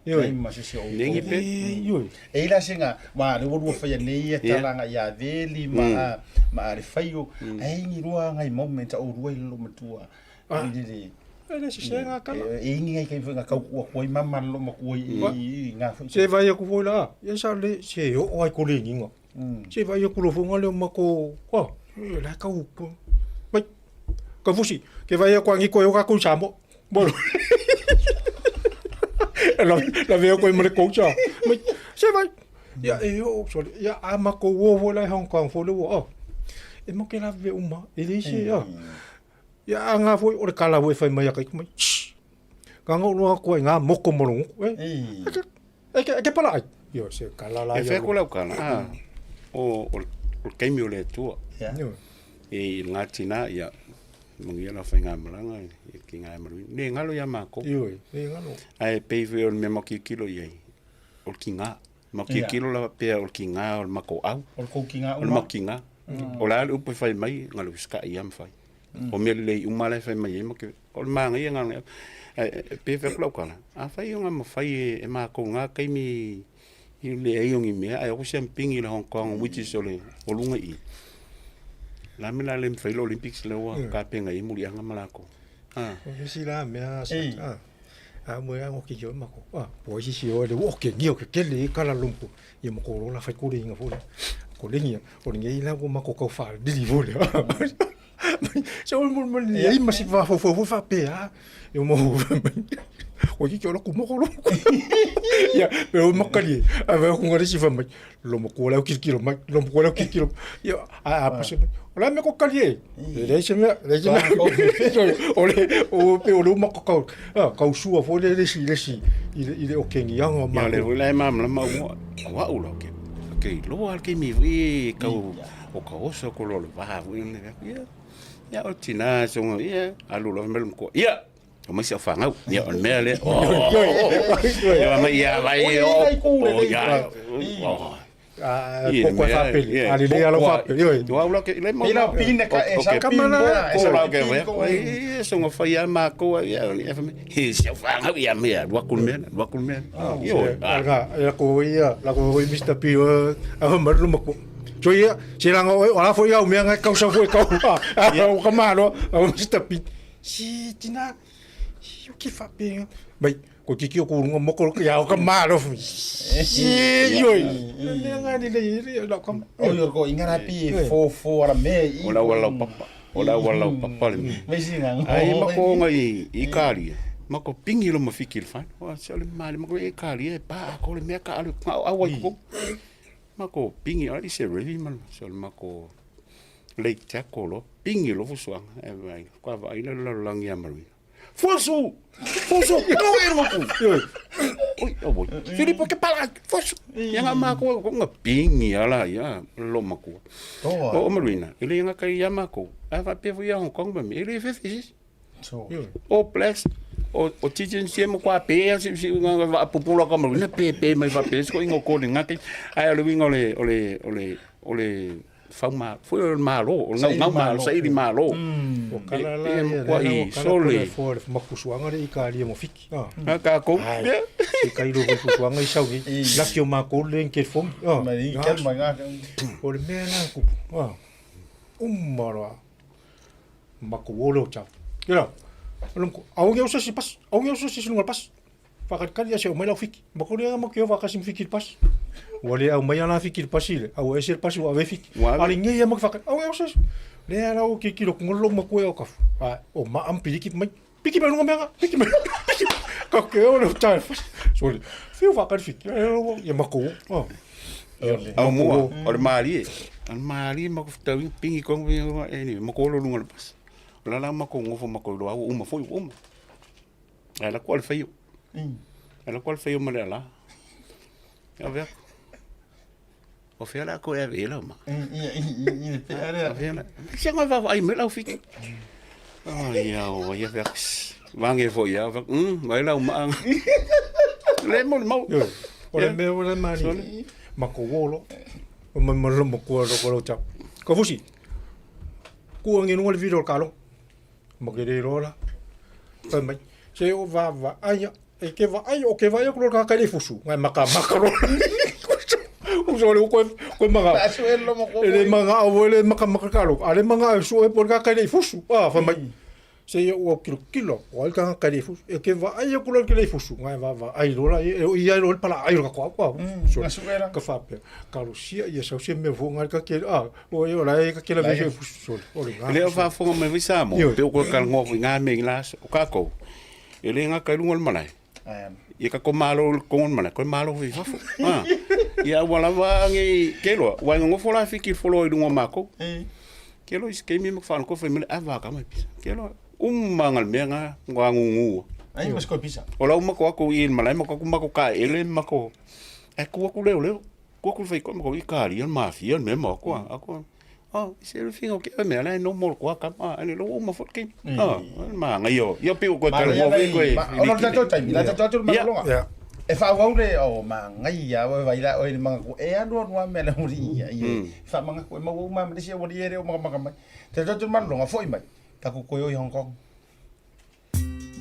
Ioe. Ma se se o. E leai ni pele. Ioe. E i la se nga, ma le ua lua faia nei ia tala nga ia Veli ma ma ale faio. Ai ni lua ngai moment o lua i le loomatua. Foi lele. E le sese nga kala. E i ni ngai kai foi nga kau kua kua i mama le loomatua i nga foi. Se vai aku foi la. Ia sa le se o ai ko le nginga. Se vai aku lo fonga le mako. Wa, la kau. Mai. Ka fusi, ke vai aku angi koe o ka kou Samoa. Bolo. La la veo koe mo le kousa. Mai, se vai. Ia e o sorry. Ia a mako o fo la Hong Kong fo le o. E mo ke la ve uma. E le se ia. Ia a ngā foi o le kala foi fai mai a kai mai. Ka ngau loa koe ngā moko mo longo. E. E ke e ke pala ai. Io se kala la E whea ko lau kala. Ah, o o o keimi o le Atua. Yeah. E i ngā tina ia manuia la whainga malanga i ki ngā manuia. Ne ngalo ia mākou. Io ne ngalo. Ai pei foi o le mea makikilo i ai. O le ki ngā. Makikilo la pea o le ki ngā o le mako au. O le kou ki ngā O le maki ngā. O la le upu e whai mai, ngalo ska ia mwhai. O mea lelei uma la e whai mai e make. O le māngai e ngā E pei whea ko lau kala. A whai o ngā mawhai e mākou ngā kaimi i le ai o ngi mea, ai o se mpingi le Hong Kong, which is o le o lunga i. La me la le mwhai le Olympics le oa, ka penga i muri anga malako. Ah. O le si la mea sa a a mo ya ngoki jo mako. A po si si o le o ke ngi o ke ke le kala lumpu. Ia mako ro la fai kore inga fo. Ko le ngi o le ngi la ko mako kau fa dili fo le. Se o mo mo le ma si fa fo fo fa pe a. E mo o ki ke o la ku moko lo. Ia pe o makali. A va ku ngari si fa mai. Lo mo ko la ki ki lo mai. Lo mo ko la ki ki lo. Ia a a pa se. O la me ko kali e. Le se me le se me. O le o pe o le uma ko kau. A kau sua fo le le si le si i le i le o kengi anga ma. Ia le le ma ma ma o au la ke. Ke lo al ke mi vi kau o ka oso ko lo va wi ne. Ia. Ia o tina so ia alu lo me ko. Ia. O mai se whangau. Ia o le mea le. O. Ia mai ia vai o. O ia. O. A ko whapele. A le ala whapele. Oi. Tu au la ke le mo. Ina pina ka e sa pina. Ko la ke we. E so ngo whai a ma ko ia e fa me. He se whangau ia mea. Rua kul mea. Rua kul mea. Io. Nga la ko ia la ko Mr. P a maru mako. So ia se langa o ala foi au mea ngai kau sa foi kau. A o ka malo o Mr. P. Si tina si o ki whape. Mai ko kiki o ko runga moko ia o ka malo. Si ioi. Mea ngai ni le le la ka. O io ko ingara pi fo fo ara me i. O la wala papa. O la wala papa le. Me si nga. Ai mako ngai i kari. Mako pingi lo mafiki le whai. O se ole mali mako e kari e pa ko le mea ka alu ka au ai ko. Mako pingi ali se revi man se ole mako Lake Taco lo pingi lo fusuanga e vai. Kwa vai la la langi a marina. Fusu! Fusu! No e roku! Oi, oh boy. Filipo ke pala! Fusu! Ia nga mako ko nga pingi ala ia lo mako. O marina, ile nga kai ia mako. A va pe ia Hong Kong ba mi ile fe fe. O bless o o titi nsi mo kwa pe si si nga va pupula ka marina pe pe mai va pe ko ingo ko nga kai. Ai o le wingo le o le o le o le fau ma foi o le malo o le ngau malo saili malo o kala la ia kwa i sole fo le makusuanga le i ka lia mo fiki ah ka ko se kai lo fusuanga i sau ni la ki o ma ko le ke fo ah ma i ke ma nga o le mea na ku ah umma ma ko wo le o tau Kira, au nge o se si pas, au nge o se si lunga pas. Whakatikari ia se o mai lau fiki. Makore ia maki o whakasi fiki le pasi. Ua le au mai ana fiki le pasi le. Au ese le pasi ua ave fiki. Ale nge ia maki whakati. Au e o Le ala o ki kilo kungolo ma koe o kafu. A o ma am piki mai. Piki mai lunga mea. Piki mai. Piki. Ka ke o le tai. So le. Whiu whakati fiki. Ia mako. Oh. Au mua, o le malie. O le malie ma ko tau pingi ko e ni ma ko lo lunga le pasi. O la la ma ko ngofo ma ko lo au uma foi uma. Ai la ko le feio. Ai la ko le feio ma le ala. Ia vea. O fea la ko e ave la ma. I le pe are. O fea la. Se ngoi va ai me lau fiki. Ai ia o ia vea. Vange fo ia vea. Vai lau ma. Le mo mo. O le mea o le mani. Ma ko wolo. O ma ma lo mo ko lo ko lo tau. Ka fusi. Ku angi nunga le video kalo. Ma ke le rola. Fai mai, se o vaavaai a, e ke vaai, o ke vaai aku loa le tagata e le i fusu, na e makamaka loa. Uso le koe koe manga. E le manga o le makamaka ka lo. A le manga e sue po le tagata e le i fusu. Ah, fai mai. Se ia ua kilokilo, o ai le tagata e le i fusu. E ke vaai aku loa ke le i fusu, na e vaavaai loa la, e o ia loa le palaai o le ka koa. Ka faapea, talosia ia sau se mea fou ngai ka ke a o e ola e ka ke la vese fusu o le ngā. Le o faafofoga mai foi Samoa, pe o koe talanoa foi ngā mea i la aso, o kākou, e le gata i luga o le malae, ia ka ko malo i totonu o le malae, koe malo foi i fafo. Ah. Ia aua lava nei, ke loa, ua e nonofo la fiki foloa i luga o mākou. Ke loa i se taimi ma whanau koe whai mai le ava ka mai pisa. Ke loa, uma nga le mea ngā, ngā ngungua. Ai, mas koe pisa. O la uma ko ako i le malae, ma ko aku mako ka ele, mako, e ku aku leo leo. Ku aku whai koe, mako i kāri, al mafia, al mea ma ako, ako. Oh, is everything okay? Mea, la e no more koa ka ma, ane lo uma fo ke. Ah, ma ngai yo. Yo pi ko tala mo vi koe. O lo tatou taimi, la tatou atu le malologa. E faaauau le o magaia oe vai la oe le magaku e alu alu a mea le uri ia ia. Faamagaku e maua uma ma le isi aualii e le o makamaka mai. Tatou atu le malologa foi mai. Taku koe o i Hong Kong.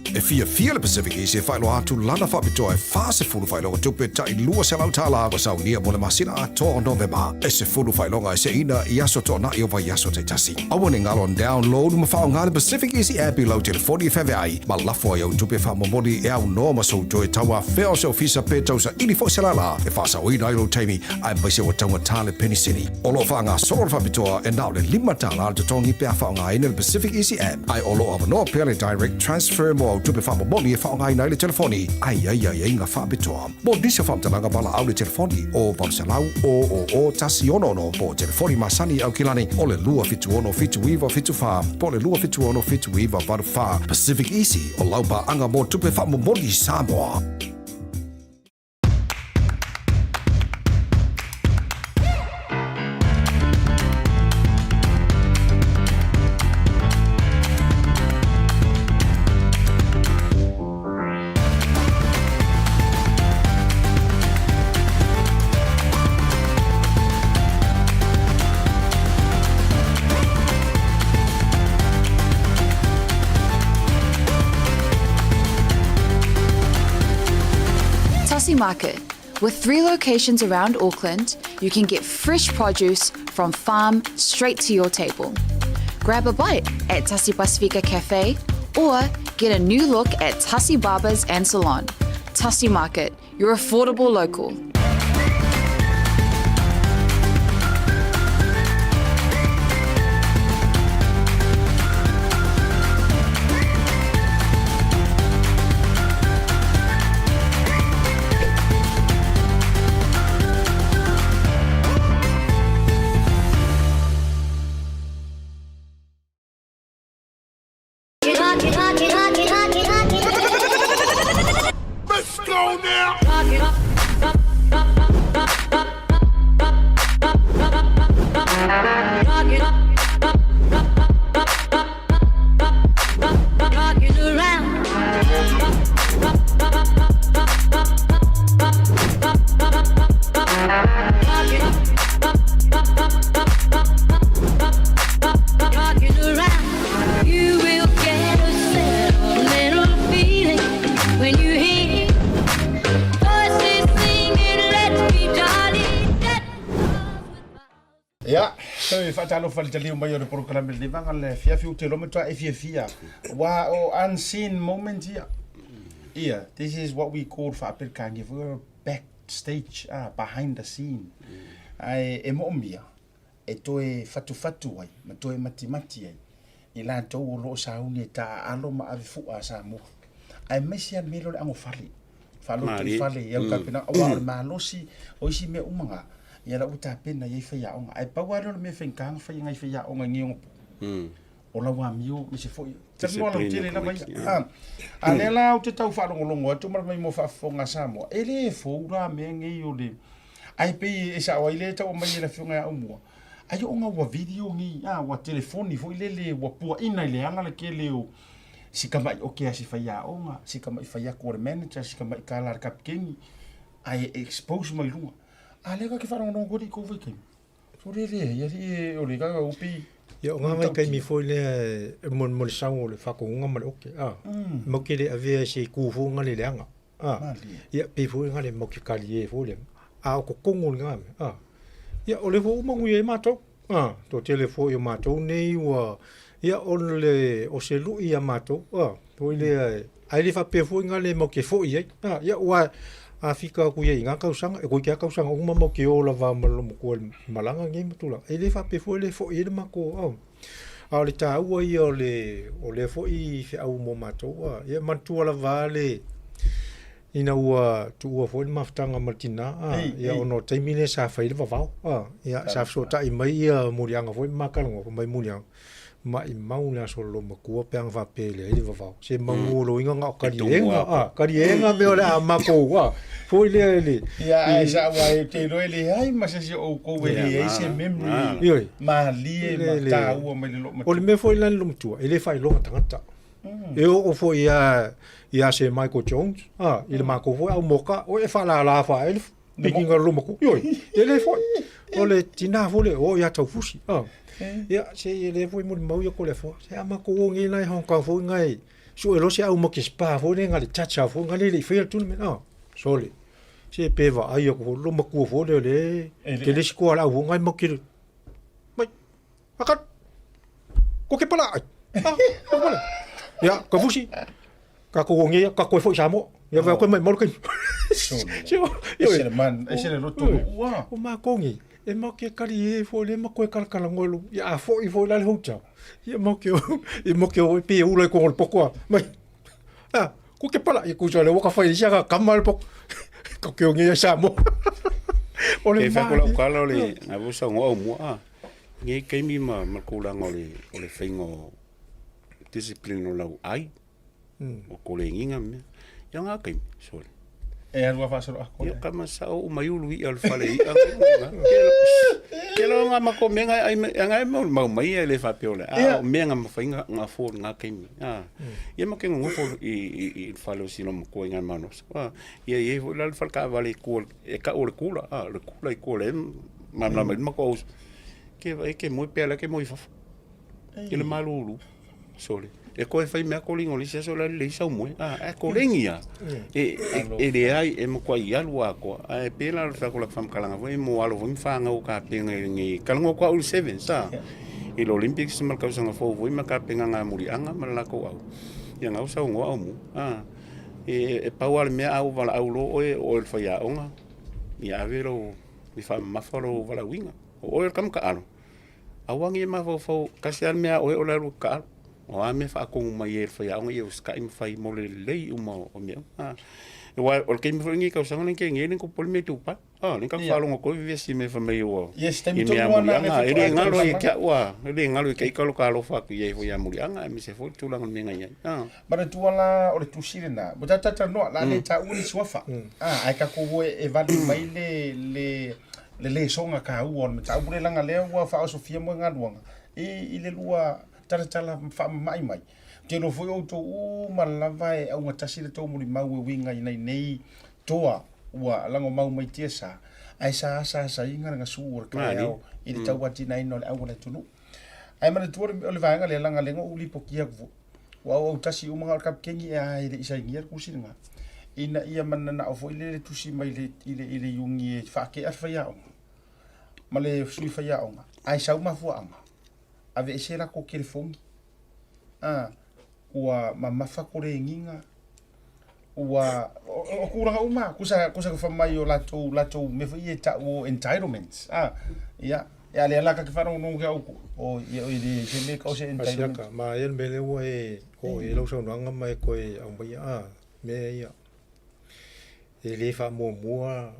E fiafia le Pacific Easy e faailoa atu lana faapitoa e 40 faailoga tupe tai $200 ua saunia mo le masina atoa o Novema. E 10 faailoga e seina i aso toanai o vaiaso taitasi. Aua ne galo download ma faaaoga le Pacific Easy app i lau telefoni e feaveai ma lafo ai au tupe faamomoli e aunoa ma sou toe tauafea o se ofisa pe tausaili foi se lala e faasaoina ai lou taimi aemaise ua taugata le penisini. O lo o faagasolo le faapitoa e na o le $5 le totogi pe a faaaogaina le Pacific Easy App, ae o lo o avanoa pea le Direct Transfer mo au tupe faamomoli e faaaogaina ai le telefoni a i ai aiaiga faapitoa. Mo nisi o faamatalaga valaau le telefoni o 800 000 166 po o telefoni masani Aukilani o le 276 7974 po o le 276 7984. Pacific Easy, o lau paaga mo tupe faamomoli Samoa. Tasi Market. With three locations around Auckland, you can get fresh produce from farm straight to your table. Grab a bite at Tasi Pasifika Cafe or get a new look at Tasi Barbers and Salon. Tasi Market, your affordable local. Ia, toe faatalofa i le taliu mai o le polokalame lenei vaega le afiafi ou te iloa matua e fiafia aua o unseen moment ia. Ia, this is what we call faa-Perekania foi o back stage, ah, behind the scene. Ae e moomia e toe fatufatu ai ma toe matimati ai i latou o lo o sauni e taaalo ma ave fua a Samoa. Aemaise lava le mea lea o le agofale, faalotoifale i au tapenaga, aua o le malosi o isi mea uma na, ia la ua tapena i ai faiaoga. Ae pau lava lea o le mea e faigata ona fai e nai faiaoga i nei onapo, o lau amio ma se foi, talanoa lautele lava ia. A lea la ou te tau faalogologo atu ma le mai mo faafofoga a Samoa, e le fou la mea nei o le, ae pei e sao ai lea e tau aumai e le Afioga ia Aumua, Ai ona ua video nei, a ua telefoni foi lele ua puaina i le ala le tele o si tama'i oke a si faiaoga, si tama'i faiaku a le manager, si tama'i kala a le kapikeni, ae expose mai luga. A lea ta te faalogologo atu ai i kou vaitaimi, o le leai alii e o le kaka upi. Ia, o ngā vaitaimi foi lea e mo le sau o le faatonuga ma le oke, a. Matou te le avea i se itu foi lena le leaga, a. Ia, pei foi lena le matou te talie foi lea, a o totonu o lena mea, a. Ia, o lea foi ua manuia ai matou, a. Toatele foi o matou nei ua, ia, o le, o se lui ia matou, a, foi lea, ae le faapea foi na le matou te foi ai, a. Ia, aua a fika atu i ai i na tausaga, e toeitiiti lava tausaga uma matou te o lava ma le loomatua i le malaga lenei ma tulaga, e le faapea foi le foi ai le matou, a. A o le taua ia o le, o lea foi feau mo matou, a. Ia manatua lava le, ina ua tuua foi le mafutaga ma le tina, a, ia ona o le taimi lea sa fai ai le vavao, a. Ia sa fesootai mai ia Muliaga foi ma ma talanoa, fai mai Muliaga, maimau le aso o le loomatua pe ana faapea e leai le vavao. Se manu o loiga na o taliega, a, taliega mea o le a matou, a, foi lea i le... Ia, ae sa aua e te iloa e leai ma se isi o outou e leai se memory Ioe. malie ma taua mai le loomatua. O le mea foi la le loomatua, e le faailoga tagata. E oo foi ia ia Sir Michael Jones, a, i le matou foi au moka, o e faalala faae le pikiga o le loomatua. Ioe, e le foi. O le tina foi lea, o ia Taufusi, a. Ia, se e le foi molimau ia Toleafoa. Se a matou o nei la i Hong Kong foi ngai, sue loa se au ma ke spa foi lea ngai le chacha foi ngai le le i faia le tournament, a. Sole. Se pe vaai aku foi loomatua foi lea o le ke le isi koa o le au foi ngai ma ke mai. Aka ko ke pala ai. Ah, ko pala. Ia, ka fusi. Ka ko ngi ka koe foi Samoa. Ia vai koe mai mau kai. Se o, ese le man, ese le loto ua. O ma ko ngi. E mau ke kari e foi le ma koe kalakala ngolo. Ia a foi foi la le hotel. Ia mau ke e mau ke o pe ula ko le pokoa. Mai. Ah, ko ke pala i ku le waka fai sia ka kama le poko. Ko ke o ngi Samoa. O le ma. E fa ko lau kala o le ngavu sa ngo au mua. Nei taimi ma ma le tulaga o le o le faiga o discipline o lau ai, o kolegiga ma mea. Ia nga taimi, sole. E alu a faasolo ako. Ia ka masao uma i ulu i'a o le fale i'a. Ke lo nga mako mea nga ai nga mau mau mai e le faapea o le a o mea nga mafai nga nga fo nga taimi. A. Ia ma ke ngofo i i i le fale o sino matua i nga manosa. A. Ia ia foi la le fale taavale i tua e kau o le kula, a le kula i tua le malamalama i le matou auso. Ke e ke moe pea la ke moe i fafo. I le malulu. Sole. E koe fai mea koliga o le isi aso la lelei sau moe. A, ae kolegi a. E, e, e leai, e matua alu atoa. Ae pei la o le fai atu o laka faamatalaga foi mo alo foi ma fanau o tapena i lenei. Talanoa atu au i le sevens, a. I le Olympics ma le tausaga fou foi ma tapena nga muliaga ma le latou au. Ia na ua saunoa au mu. A. E, e pau lava le mea a ua valaau loa oe, o oe o le faiaoga, ia ave lou, i faamamafa lou valaauina. O oe o le tama taalo, aua ne i e mafaufau, tasi lava le mea a oe o le alu e taalo. O a mea e faatonu mai ai e le faiaoga, ia usitai ma fai mo le lelei uma o mea uma. Aua o le taimi foi lenei i tausaga lea na tea nei, e le tupu ai le mea i Dubai. Ah, lea tatou faalogo atu ai vevesi mai fai mai ua Yes, i taimi mea tonu lava na muliaga. E le faatoa galo ia tausaga. te au a, e le galo ia te ita lo ta alofa atu i ai foi ia Muliaga aemaise foi le tulaga o le mea na i ai. Ah. Manatua la o le tusi lena, ua tatou talanoa, la le taua ni suafa. Ah, ae tatou o e vali mai le le le lesoga taua o le mataupu lea leaga lea ua faaosofia mo galuega i i le lua talatala faamama'i mai. Ou te iloa foi o outou uma lava e augatasi le tou molimau e uiga i nai nei toa ua lagomau mai tiasa, ae sa asaasaina le gasu o le taeao i le tauatiaeina o le au a le atunuu. Ae manatua o le vaega lea, leaga lea na ou lipotia atu foi, ua auautasi uma na o le kapikeni ea e le i sainia le tusi lena, ina ia mananao foi lele le tusi mai i le i le iuni e faatea le faiaoga ma le sui faiaoga, ae sau mafuaaga, aveese latou telefoni, a, ua mamafa kolegiga, ua o tulaga uma kusa kusa ka mai o latou latou mea foi ia e tau o entitlements a ia ia lea la ka te faalogologo ki au o ia o le se mea ka o se entitlement. Asiaka, ma ia le mea lea ua e oo i ai lau saunoaga ma e toe aumaia a mea ia e le faamuamua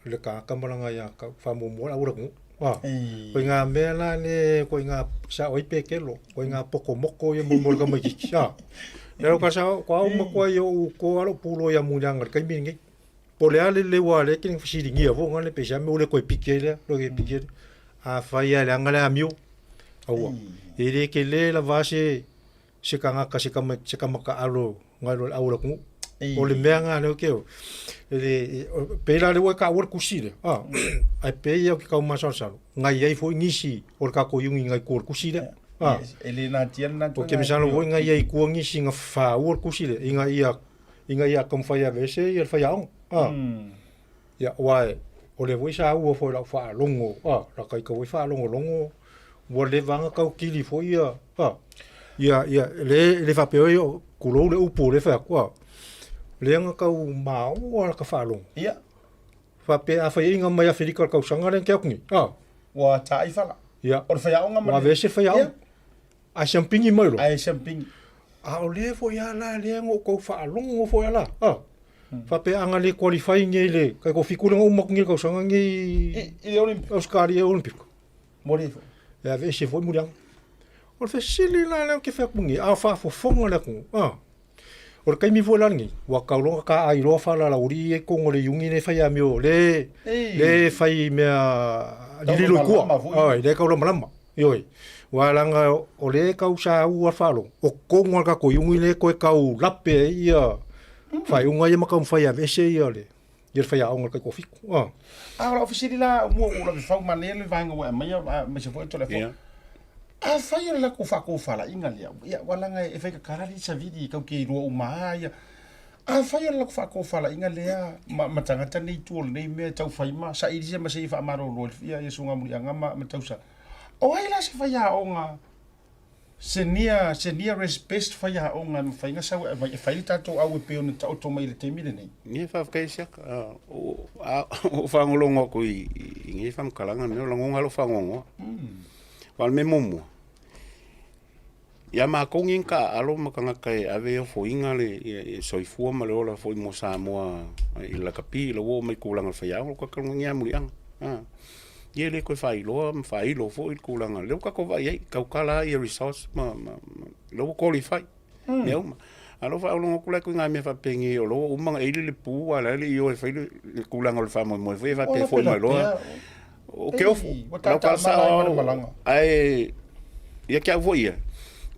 le tagata ma lana ia tau, faamuamua le au o le atunuu. A, ko i ngā mea la le, ko i ngā sao ai pekelo, ko i ngā pokomoko ia mo mo le tamaitiiti. A, le au ka sao, ko au matua i o'u ko alo pulo ia muliaga i le taimi lenei. Po o le a le leu a le ke ni fesiligia foi ngale pe se a mea ua le toe piki ai lea, le piki ai lea. Afai lava e leaga le amio, aua. E le tele lava se se tagata se tama se tama taalo nai lo le au o le atunuu. O le mea lena lea ou te e le pei la lea ua e taua le tusi lea, a ae pei lava ou te tau masalosalo, na i ai foi nisi o le tatou iuni nai tua o le tusi lea. A. E le natia lena Ou te masalo foi ina ia i tua nisi na faua le tusi lea, ina ia, ina ia taumafai e aveese ia le faiaoga. A. Ia, aua o lea foi sa ua foi i lau faalogo, a, lata ita foi faalogologo, ua leva lava ona tau kili foi ia, a, ia, ia, le, le faapea oi, tulou le upu o lea e fai atu, a, lea na tau maoa lata faalogo. Ia. Faapea a fai aiga mai Aferika i le tausaga lea na tea atu nei, a. Ua taai fala. Ia. O le faiaoga ma le. Ua aveese faiaoga. Ia. Ae siampigi mai loa. Ae siampigi. A o lea foi lava la lea na ou tau faalogo foi lava la, a. Faapea a na le qualify nei i le tai toafitu lea na uma atu nei i le tausaga nei I le Olympic. Ausetalia i le Olympic. Mo le foi. E aveese foi muliaga. O le fesili la lea ou te fai atu nei, a o faafofoga le atunuu, a. O le taimi foi la lenei, ua tau loa ona taai loa faalalaualii ia i totonu o le iuni lea e fai amio, le, le fai mea lililo i tua. Oi, le tau lamalama. Ioe. Aua leaga o lea e tau saua le faalogo, o totonu lava o le tatou iuni lea e toe tau lape ai ia faaiuga ia ma taumafai e aveese ia le ia le faiaoga o le taitoafitu. A. A o lau fesili la, ua ou lave fau manaia le vaega ua e aumaia, aemaise foi o Toleafoa. Afai o le latou faatofalaiga lea, ia ua laga e fai tatala le savili kau ke iloa uma lava ia. Afai o le latou faatofalaiga lea ma, ma tagata nei i tua o lenei mea e tau fai ma saili se ma se i faamalolo ai ia Iesu Gamuliaga ma, ma tausa. O ai la se faiaoga se near, se nearest best faiaoga e mafai ona sau e aumai e fai le tatou au e pei ona taoto mai i le taimi lenei? Ia faafetai Siaka. A ou faalogologo atu i nei faamatalaga nei, o lagona lava lou faanoanoa. Aua o le mea muamua, ia matou nei na taaalo ma tagata e ave e ofoina le soifua ma le ola foi mo Samoa i le lakapi ina ua oo mai i le tulaga o le faiaoga, ua tatou iloa muliaga. Ia e le toe faailoa ma faailo foi le tulaga, lea ua tatou vaai i ai, tautala lava ia results ma lea ua qualify mea uma. A o lou faalogologo atu la i ituaiga mea faapenei o lea ua uma ona eili le pu a o la e le i o e fai le tulaga o le faamoemoe foi e faapea e foi mai loa. O ke ofu, lau tala sao au, ae ia te au foi ia,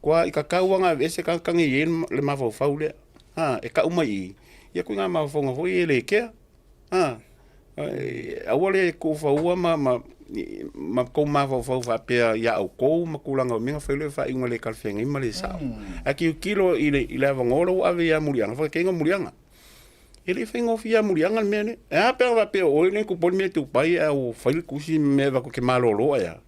kua i ka kau anga aveese ka kage i ai le mafaufau lea. Ha, e kau mai i i, ia ituaiga mafaufauga foi ia e le kea. Ha, aua le tuufaua ma, ma, ma tou mafaufau faapea ia outou ma tulaga o mea na fai loa faaiuga le talafeagai ma le sao. Ae tilotilo i le, i le avanoa lea ua ave ia Muliaga, faataitaiga o Muliaga. E le i faigofie ia Muliaga le mea lea. E a pe a faapea o oe lea na tupu ai le mea i Dubai ae ua fai le tusi ma mea e avatu e te malolo ai lava.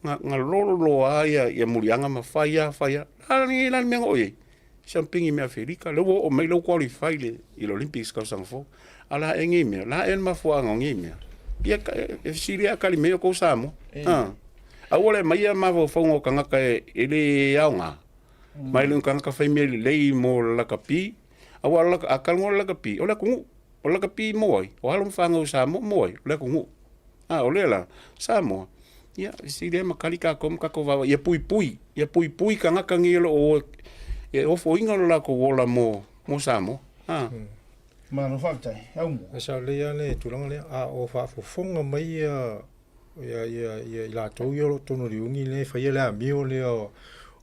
Na, na lolo lava ia, ia Muliaga ma fai lava fai lava. A lenei la le mea na oo i ai? Siampigi mai Aferika, lea ua oo mai lea ua qualify i le, i le Olympics tausaga fou. A o le a ea nei mea? O le a ea le mafuaaga o nei mea? Ia, e fesili lava a tali mai outou Samoa. A. Aua le aumaia mafaufauga o tagata e, e le aoga. Ma e le o ni tagata fai mea lelei mo le lakapi. Aua a talanoa i le lakapi, o le atunuu. O le lakapi mo ai? O alo ma fanau i Samoa mo ai? O le atunuu. A o lea la, Samoa, ia, e sili ai ma kali tatou ma tatou vaavaai, ia puipui, ia puipui tagata nei o lo o e ofoina lo latou ola mo, mo Samoa. A. Malo faafetai. Aumua. E sao lelei lava le tulaga lea, a o faafofoga mai ia ia ia ia i latou ia o lo o totonu o le iuni lea e faia le amio lea o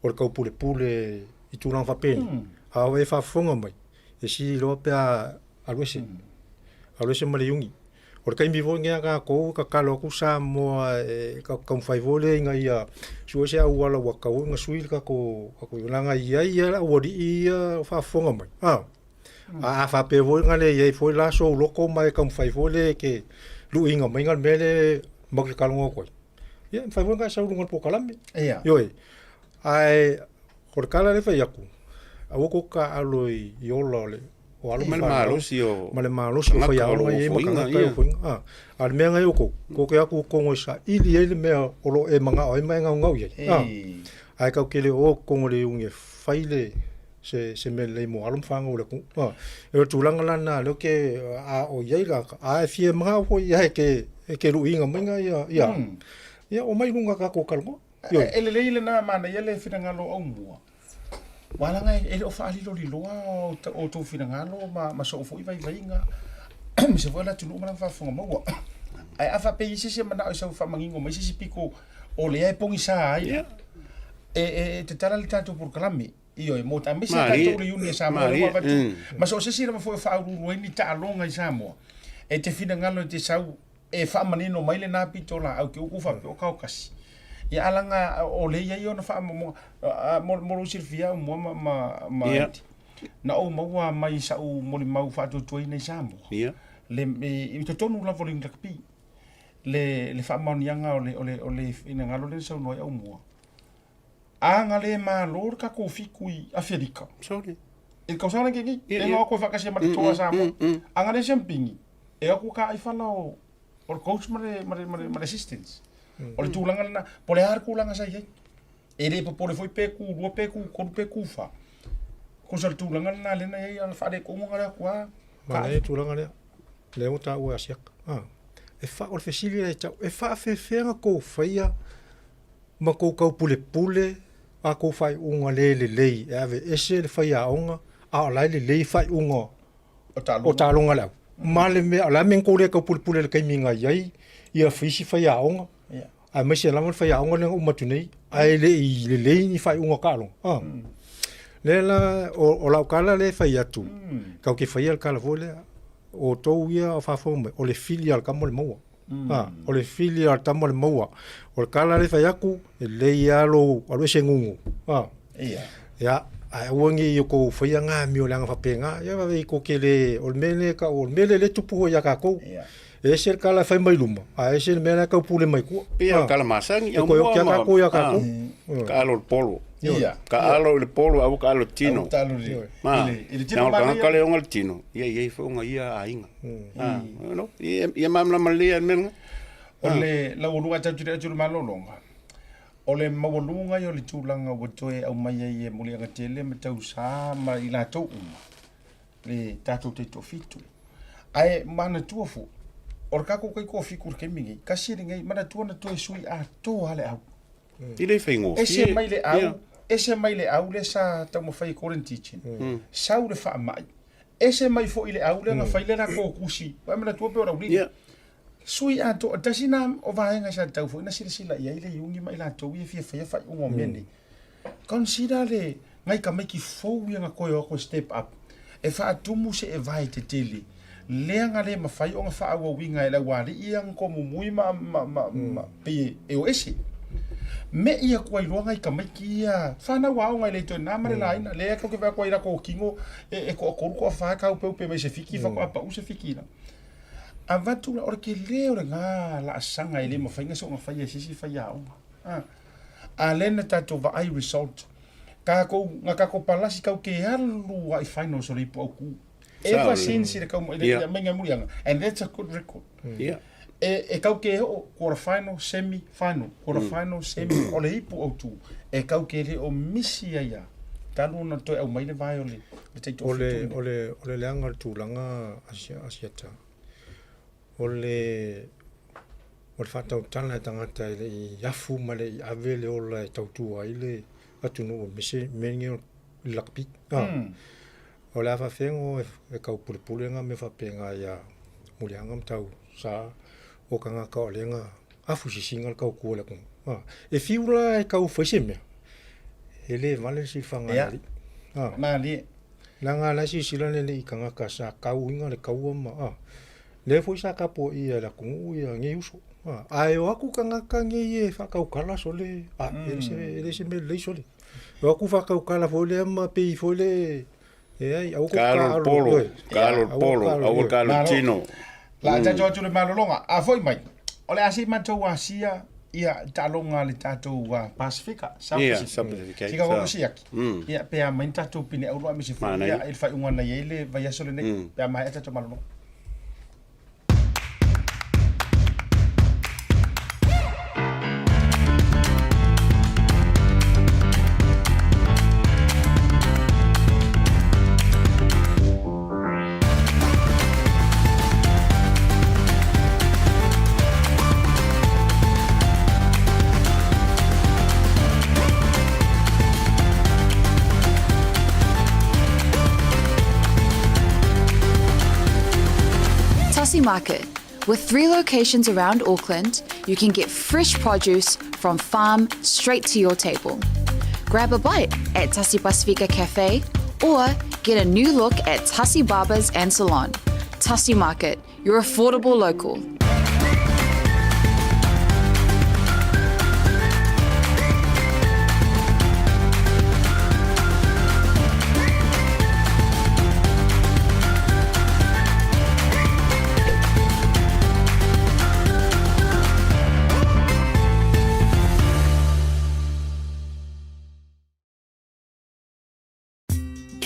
le taupulepule i tulaga faapena, a o e faafofoga mai, e sili loa pe a alu ese, alu ese ma le iuni. O le taimi foi lenei a tatou e tatalo atu Samoa e taumafai foi lea ina ia sue se auala ua tatau ona sui le tatou leaga e i ai lava le aualii ia o faafofoga mai. A a faapea foi na le i ai foi la sou loto ma e taumafai foi lea e te luiina mai le mea lea matou te talanoa atu ai, ia e mafai foi ona e sau i luga o le polokalame. Ioe. Ae o le tala lea e fai atu, aua tou te taaalo i ola o le o alo ma le malosi o ma le malosi o faiaoga ia ma tagata e ofoina. A o le mea na i outou, tou te o atu totonu e saili ai le mea o lo o e manao ai ma e gaugau i ai. A ae tatou te le o i totonu o le iugi e fai le se se mea lelei mo alo ma fanau o le atunuu. A o le tulaga la lena lea ou te a o i ai la, a e fia manao foi i ai e te luiina mai ia ia ia omai i luga tatou talanoa. E lelei lena manaia le finagalo aumua. Ua laga e le o faaliloliloa outou finagalo ma, ma sou foi vaivaiga aemaise foi o le atunuu ma lana faafofoga maua. Ae a faapea e i ai se isi e manao e sau faamanino mai se isi pito o lea e pogisa ai, yeah. e, e, e tatala le tatou polokalame. Ioe, mo aemaise tatou le iuni a Samoa lea ua avatu. Ma so o se isi lava foi o faauluulu ai ni taaloga i Samoa, e te finagalo e te sau e faamanino mai lena pito laau ke uku faapea o kaokasi. Ia alaga o lea e i ai ona faamaumauga mo mo lou silafia Aumua ma ma ma Ia. Andy, na ou maua mai sa'u molimau faatuatuaina i Samoa Ia. le i totonu lava o le Iuni Lakapi le le faamaoniaga o le o le o le finagalo lea na saunoa ai Aumua, a na le malo le tatou Fitu i Aferika Sorry. i le tausaga lenei nei, Ia, lea ia. na o atu ai faatasi ai ma le Toa a Samoa, a na le siamupini, e o atu taaifala o o le coach ma le, ma le, ma le, ma le assistants. O le tulaga lena, po o le a le tulaga sa i ai. E le popole foi pe ku lua, pe ku tolu, pe ku fa. Kosa le tulaga lena lea na i ai a na faaletonu na le atu lava. Manaia le tulaga lea, lea ua taua e Asiata. A, e fa, o le fesili lea e tau, e faafefea ona tou faia ma tou taupulepule a tou faaiuga le lelei e aveese le faiaoga a o la e lelei faaiuga o taaloga a le au ma le mea, o le a le mea na tou le taupulepule i le taimi na i ai ia isi faiaoga, aemaise lava le faiaoga lea na uma atu nei ae le i lelei ni faaiuga o taaloga. A. Lea la, o lau tala lea e fai atu, tatou te faia le tala foi lea, o outou ia o faafofoga mai, o le fili lava o le tama o le maua. A, o le fili lava o le tama o le maua. O le tala lea e fai atu, e lelei lava lou alu ese gugu. A. Ia, ae aua ne i outou faia na amio leaga faapena. Ia vave i tou te le, o le mea lea e tau, o le mea lea lea e tupu foi ia tatou. E ese le tala e fai mai luma, ae ese le mea la e taupule mai tua. Pei o le tala masani, E toe oti lava tatou ia tatou. Ka alo i le polo. Ka alo i le polo, aua ka alo i le tino. Ma, leaga o le tagata lea e ona le tino, ia e i ai foi ona ia aiga. You know, ia malamalama lelei lava i le mea lena. O le laualuga tatou te le atu i le malologa, O le maualuga ia o le tulaga ua toe aumai ai e Muliagatele ma Tausa ma i latou uma le tatou taitoafitu. Ae manatua foi, o le tatou taitoafitu i le taimi nei, tasi lenei, manatua na toe sui atoa lava le au. E le faigofie. Ese mai le au, ese mai le au lea sa taumafai e Gordon Tietjen, sau le faamai, ese mai foi le au lea na fai le latou tusi, ua e manatua pe o Laulii. Sui atoa, tasi na o vaega sa tatau foi ona silasila i ai le Iuni ma i latou ia e fia faia faaiuga o mea nei. Consider le nai tamaiti fou ia na toe o atu e step up e faatumu se evae tetele lea na le mafai ona faaauauina e le aualii ia na tomumui ma, ma, ma, ma pei e o ese. Me'i atu ai loa nai tamaiti ia fanau aoga e le toe na ma le laina lea tatou te vaai atu ai i latou tino e toatolu toafa e taupeupe mai se fiki faatoa pau se fiki la. Avatu la, o le tele o lena laasaga e le mafai ona soona faia e se isi faiaoga. A, a lea na tatou vaai result, tatou, na tatou palasi tatou te alu lava i finals o le Ipu Autu. Ever since i le tau, i le aumaiga muliaga, and that's a good record. E, e tatou te oo quarter final, semi final, quarter final, semi, o le Ipu Autu, e tatou te le o misi ai lava talu ona toe aumai le vae o le, le taitoafitu lenei. O le, o le leaga o le tulaga Asiata, o le, o le faatautala e tagata e le i afu ma le i ave le ola e tautua ai le atunuu aemaise mea nei o le lakapi. O le a faafefea ona e taupulepule na mea faapena ia Muliaga ma Tausa o tagata o lea na afu sisina le tautua i le atunuu. A, e fiu la e tau fai se mea, e le vale le silafaga a le alii. A, Malie. leaga la e silasila le alii i tagata sa tauina le taua ma, a, lea foi sa tapuaia e le atunuu ia nei uso. A, ae o atu tagata nei e faatautala sole, a, e le se, e le se mea lelei sole. O atu faatautala foi lea ma pei foi le, e ai, aua tou Ka alo i le taalo, polo, ioe. ka alo i le Aua polo, taalo, aua ioe. ka alo i le Malo. tino. La tatou atu le malologa. A foi mai, o le a se i matou asia ia taaloga a le tatou Pasifika, South Ia, Pacific. South Pacific, Se ka sa. siaki. Ia pe a mai ni tatou pine auro aemaise foi Manaia. ia i le faaiuga na i ai le vaiaso lenei pe a maea tatou malologa. Tasi Market. With three locations around Auckland, you can get fresh produce from farm straight to your table. Grab a bite at Tasi Pasifika Cafe or get a new look at Tasi Barbers and Salon. Tasi Market, your affordable local.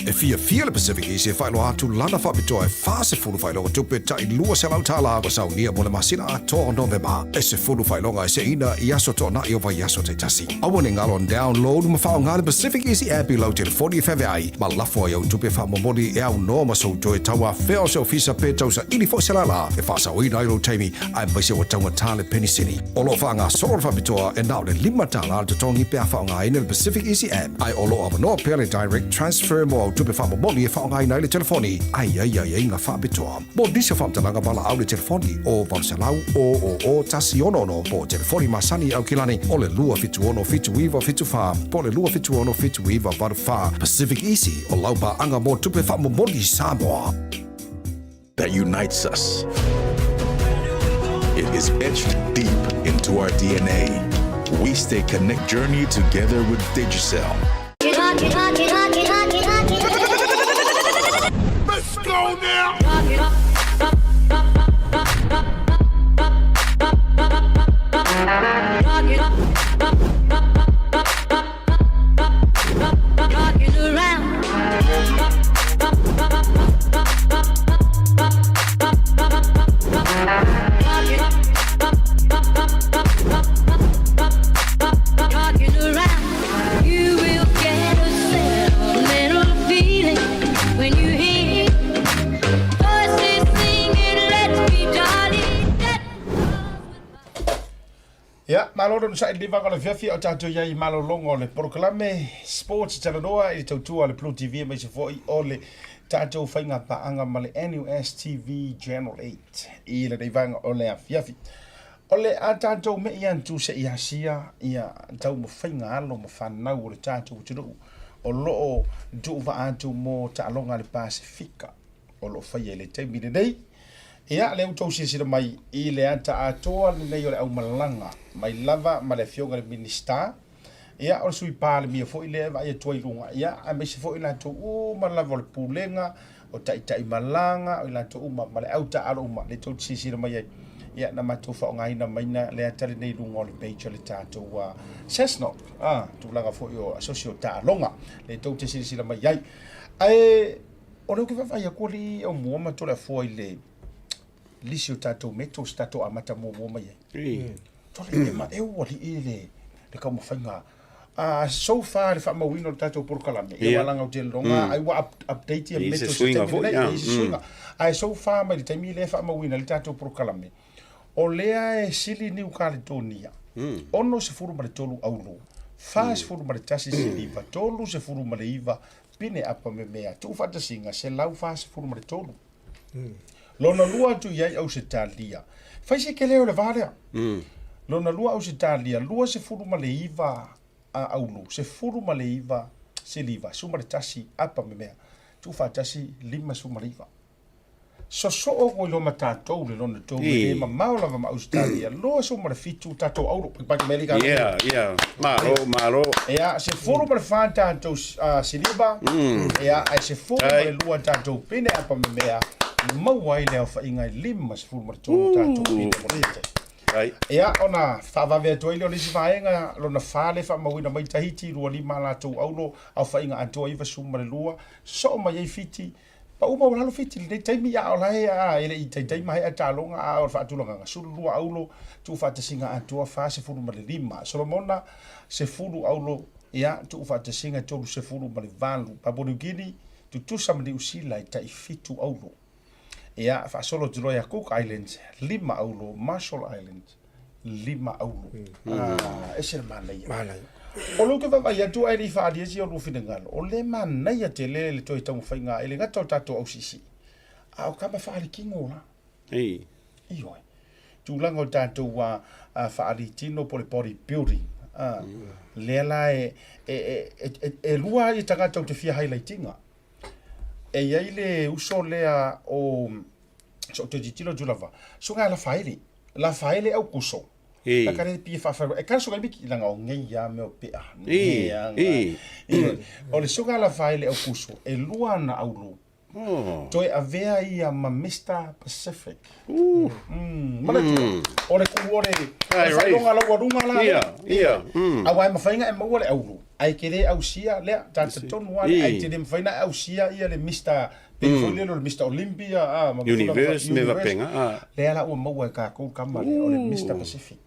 E fiafia le Pacific Easy e faailoa atu lana faapitoa e 40 faailoga tupe tai $200 ua saunia mo le masina atoa o Novema. E 10 faailoga e seina i aso toonai o vaiaso taitasi. Aua ne galo download ma faaaoga le Pacific Easy app i lau telefoni e feaveai ma lafo ai au tupe faamomoli e aunoa ma sou toe tauafea o se ofisa pe tausaili foi se lala e faasaoina ai lou taimi aemaise ua taugata le penisini. O lo o faagasolo le faapitoa e na o le $5 le totogi pe a faaaogaina le Pacific Easy App, ae o lo o avanoa pea le Direct Transfer mo au tupe faamomoli e faaaogaina ai le telefoni ae i ai aiaiga faapitoa. Mo nisi o faamatalaga valaau le telefoni o 800 000 166 po o telefoni masani i Aukilani o le 276 7974 po o le 276 7984. Pacific Easy o lau paaga mo tupe faamomoli i Samoa. That unites us. It is etched deep into our DNA. We stay connect journey together with Digicel. Let's go now! Ia, malo le onosai i lenei vaega o le afiafi a o tatou i ai i malologa o le polokalame Sports Talanoa i le tautua a le Blue TV aemaise foi o le tatou faiga paaga ma le NUS TV Channel 8 i lenei vaega o le afiafi. O le a tatou mei atu se i asia ia taumafaiga alo ma fanau o le tatou atunuu o lo o tuuvaa atu mo taaloga a le Pasefika o lo o faia i le taimi lenei. Ia, lea ua outou silasila mai i le ata atoa lenei o le aumalaga mai lava ma le Afioga i le Minisita, ia, o le Sui Palemia foi lea e vaai atu ai i luga, ia, aemaise foi i latou uma lava o le Pulega, o Taitai Malaga, o i latou uma ma le au taaalo uma lea tou te silasila mai ai. Ia, na matou faaaogaina mai le ata lenei i luga o le page o le tatou Cessnock, tulaga foi o asosi o taaloga lea tou te silasila mai ai. Ae O lea ou te vaavaai atu alii Aumua ma Toleafoa i le lisi o tatou metals tatou amata muamua mai ai. Tole e maeu alii le le taumafaiga. So far le faamauina o le tatou polokalame, ia ua laga ou te lologa ai ua update ia metals i le taimi lenei, e i ai se suiga. Ae so far mai le taimi lea e faamauina ai le tatou polokalame, o lea e sili Niu Kaletonia, 63 auro, 41 siliva, 39 Pine apa me mea tuufaatasiga 143. Lona lua atu i ai Ausetalia. Fai se kele o le va lea. Lona lua Ausetalia, 29 a aulu, 19 siliva, 11 apa me mea tuufaatasi 59. Sosoo ko iloa ma tatou le lona tou e le mamao lava ma Ausetalia, 27 tatou auro. Paki mai lika. Yeah, yeah. Malo, malo. Ia, 14 tatou siliva. Ia, ae 12 tatou pine apa me mea maua ai le aofaiga e 53 tatou pine mo le tai. Ai. Ia, ona faavave atu ai lea o le isi vaega, lona fa lea e faamauina mai Tahiti, 25 a latou auro, aofaiga atoa 92, sosoo mai ai Fiti, Pau maualalo Fiti i lenei taimi, a o la e a, e le i taitai maea taaloga, a o le faatulagaga, 12 auro, tuufaatasiga atoa 45. Solomona, 10 auro, ia, tuufaatasiga 38. Papua New Guinea, tutusa ma Niu Sila i tai 7 auro. Ia, faasolo atu loa ia Cook Islands, 5 auro, Marshall Islands, 5 auro. Ah, ese le manaia. Manaia. O lou ke vaavaai atu ae le i faaalia si o lua finagalo, o le manaia tele le toe taumafaiga e le gata o tatou ausiisii, a o kama faalikino la. Ei. Ioe. Tulaga o tatou a, a faalitino po le body building. A, lea la e, e, e, e, e lua i tagata ou te fia highlight ina. E i ai le uso lea o, so te titilo atu lava, so nga la faele. La faele au kuso. Ei. La kare pie whawhai. E kare soka miki langa o ngei ia meo pea. Ei, ei. O le soka la faele au kuso. E lua ana aulu. Toe avea ia ma Mister Pacific. Manatua, o le ku o le faailoga laualuga la lea. Aua e mafai ona e maua le auro, ae te le ausia lea, ta talitonu lava lea, ae te le mafai ona e ausia ia le Mister, pei foi lele o le Mister Olympia, a, ma tulaga fa- Universe, mea faapena, a. Lea la ua maua e tatou le tama lea, o le Mister Pacific.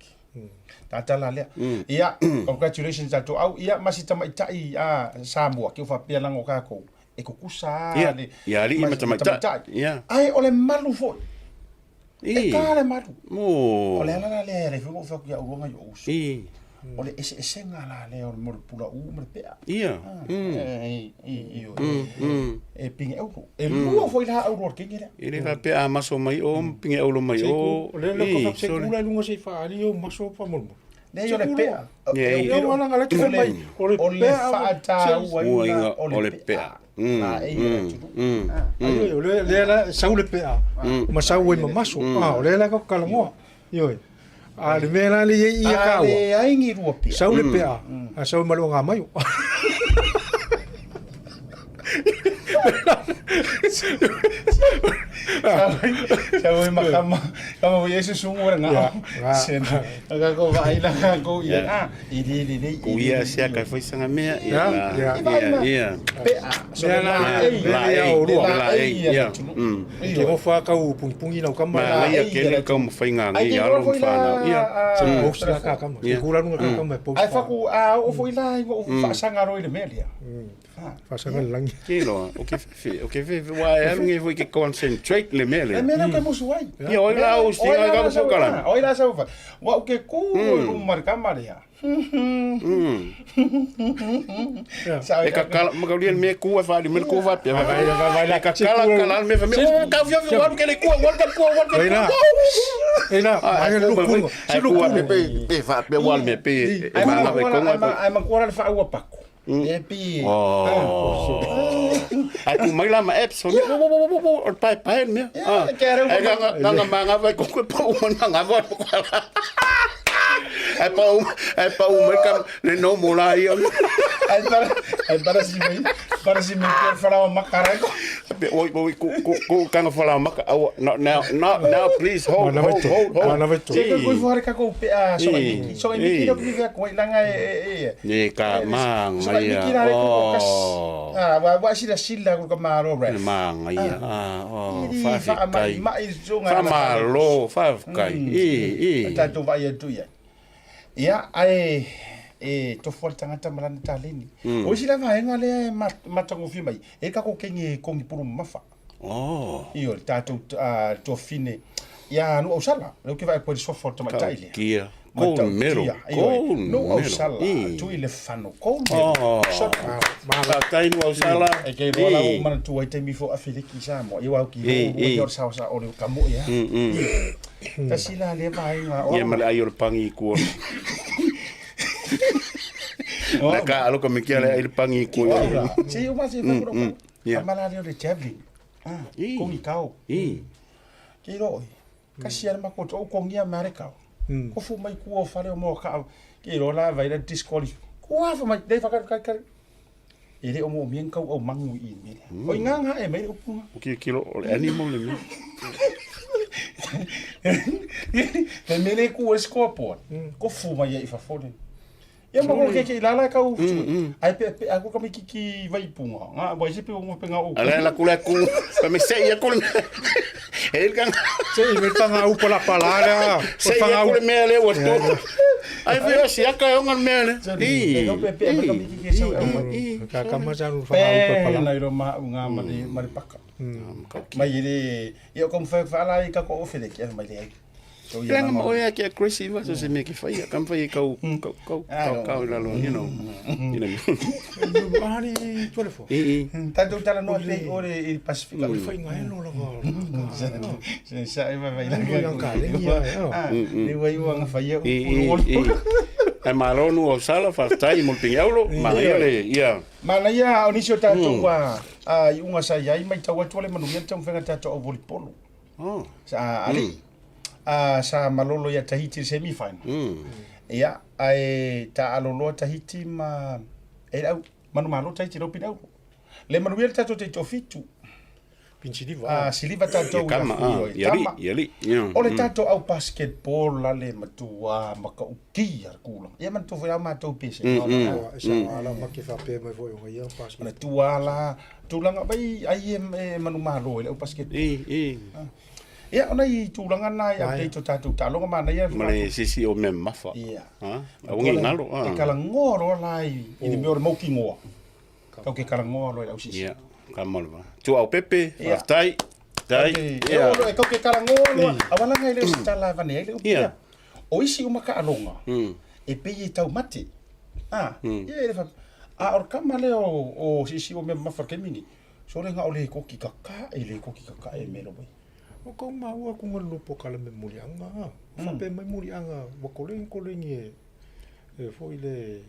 Tata la lea. Ia, congratulations tatou au. Ia, ma si tamaitai a Samoa, ke ua faapea leaga o tatou, e tutusa lava Ia, le ia alii ma tamaitai. Ia. Ae o le malu foi. E ta le malu. Mo. O le ala la lea e ala ai foi ona ou fai atu ia Uruga i ou uso. I. O le eseesega la lea o le pulaū ma le pea. Ia. E pine auro. E lua foi la auro o le kenge lea. E le faapea a maso mai o ma pine auro mai o. O lea la se kula i luga se i faaali ou maso faamolemole. Leai o le pea. O le faatauaina o le pea. O lea la sau le pea ma sau ai ma maso. O lea la ka talanoa. Ioe. A le mea la le i ia kaua. A leai ni lua pea. Sau le pea, a sau ma le oga maio. Sau ai ma kama, kama mo Yesu sungu ora ngā. Sena, ka ko vai la ka ko ia. Ah, i le le le. Ku ia sia ka foi sanga mea. Ia, ia, ia. Pea. So la la ei, la ei, ia. Ke mo fa kau pungipungi lau kama. Ma ia ke le kau mawhai ngā ngi alo mwhānau. Ia. Se post la ka kama. Ke kura nunga ka kama e post. Ai whaku a o fo ila i o whaasanga roi le mea lia. Whaasanga le langi. Ke loa, o ke whiwhi, o ke whiwhi, wa e alu nge foi ke concentrate le mea lea. E mea lea ke musu ai. Ia, oi la o si ai ka po kalana. Oi la sau fa. Wa o ke ku o lu kama lea. E ka kala, ma kaulia me ku e whaali, me ku whapia. E ka kala kala me wha me, oh, ka whia whia, waru ke le kua, waru ke kua, waru ke kua. Ina, ai lukunga. Si lukunga. Pe pe whapia waru me pe, e mana whai konga. Ai makua le whaua paku. E pi. Oh. Ai ku mai la ma apps, o o pae pae mea. Ai nga nga ma nga vai ko pa o na nga vai ko la. Ai pa o ai pa o mai kam le no mo la ia. Ai para ai para si mai para si mai per fala o makara ko. Pe oi oi ku ku ku kanga fala maka au no now not now please hold hold hold hold. Se ko ko fare ka ko pe a so ai miki so ai miki no ki ko langa e e. E ka So ai miki māngaia la ko kas. oh Ah wa wa sila sila ko ka maro le ref. māngaia ah oh Whaamai whawhekai mai sunga na whamalo whawhekai e e Tatou vaai atu i ai. Ia, ae e tofu le tagata ma lana taleni. O isi la vaega lea e matagofie mai, e kako kengi e kongi puru mamafa. Oh. Io, le tatou tuafine ia Nu'ausala, lea ou te vaai atu ai i le suafa o le tamaitai lea. Matautia. Gold medal. Gold medal. Nu'ausala, Tuilefano, gold medal. Oh. Shot put. Faafetai Nu'ausala. E ke loa la ua ou manatua ai taimi fo Afeliki i Samoa, ia aua ki o lua o le saosa o le kamoe a. Tasi la lea vaega o. Ia ma le ai o le pangi i kua. Na ka alo ka mikia le ai le pangi i kua. Se o ma se fa kuro. Amala lea o le javelin. Ah, kongi kao. Ke ro oi. Kasi ana mako o kongia mare kao. Ko fu mai kua o fale o mo ka. Ke ro la vai la disqualify. Ko afa mai dei whakaru kai kai. E le o mo mien kau au mangu i me. O i ngā ngā e mai le upunga. O ki kilo o le animal le mea. Te mele ku e scoreboard. Ko fu mai e i fafone. Ia ma ke ke lala kau ai pe pe aku kami kiki vai punga. Nga wai se pe ngo pe nga o. Ala la kula ku. Pa me sei ia kule. E il kanga. Se i me tanga u pala pala lea. Sei ia kule mea le ua tu. Ai fe si aka e onga mea le. I. Pe pe pe kami kiki sau au mai. Ka kama sa ru whanga u pala pala. Na iro ma unga ma le ma le paka. Mai le ia ko mfa fa ala i ka ko ofele ki mai le ai. Langa ma oe ke aggressive so se me ke whai kam whai kau kau kau kau kau lalo you know you know Ari tuale fo. I i Tatou tala noa pei ore i Pasifika. O le whainga e lo lava. Se sa e vai la. Ka Le wai ua nga whai I i i. Ai malo nu o sala faafetai mo le pigaulo manaia le ia. Manaia o nisi o tatou a iuga sa iai maitau atu le manuia le taumafaiga tatou au volipolo. Oh. Sa alii a sa malolo ia Tahiti i le semi final. Ia ae taaloloa Tahiti ma e au manumalo Tahiti lau pine au. Le manuia le tatou taitoafitu. Pini siliva. Ah, siliva tatou Ia kama, i ah, ia alii, ia alii. Ia. O le tatou au basketball la le matua matautia le tulaga. Ia manatua foi la matou pese. E sao lava la make faapea mai foi ona ia basketball. Manatua la tulaga vai ai e manumalo ai le au basketball. I, i. Ia, o nai tulaga na e update o tatou taaloga manaia. Ma le sisi o mea mamafa. Ia. Ha? Aua ne i galo. E talanoa loa la i le mea o le mautinoa. Tau ke talanoa loa i le ausiasi. Ia, kama o le va. Tuau Pepe, faafetai. Tai. Ia. E tau ke talanoa loa. Aua laga e le o se tala e avane ai le upu lea. O isi uma taaloga, e pei e taumate. A, ia e le faapea. A o le tama lea o siisi o mea mamafa i le taimi lenei, sole na o le koti kakae, le koti kakae mea lava ia. O kou maua ku ngalu pokala me muliaga a. Faapea mai muliaga ua koleni koleni e e foi le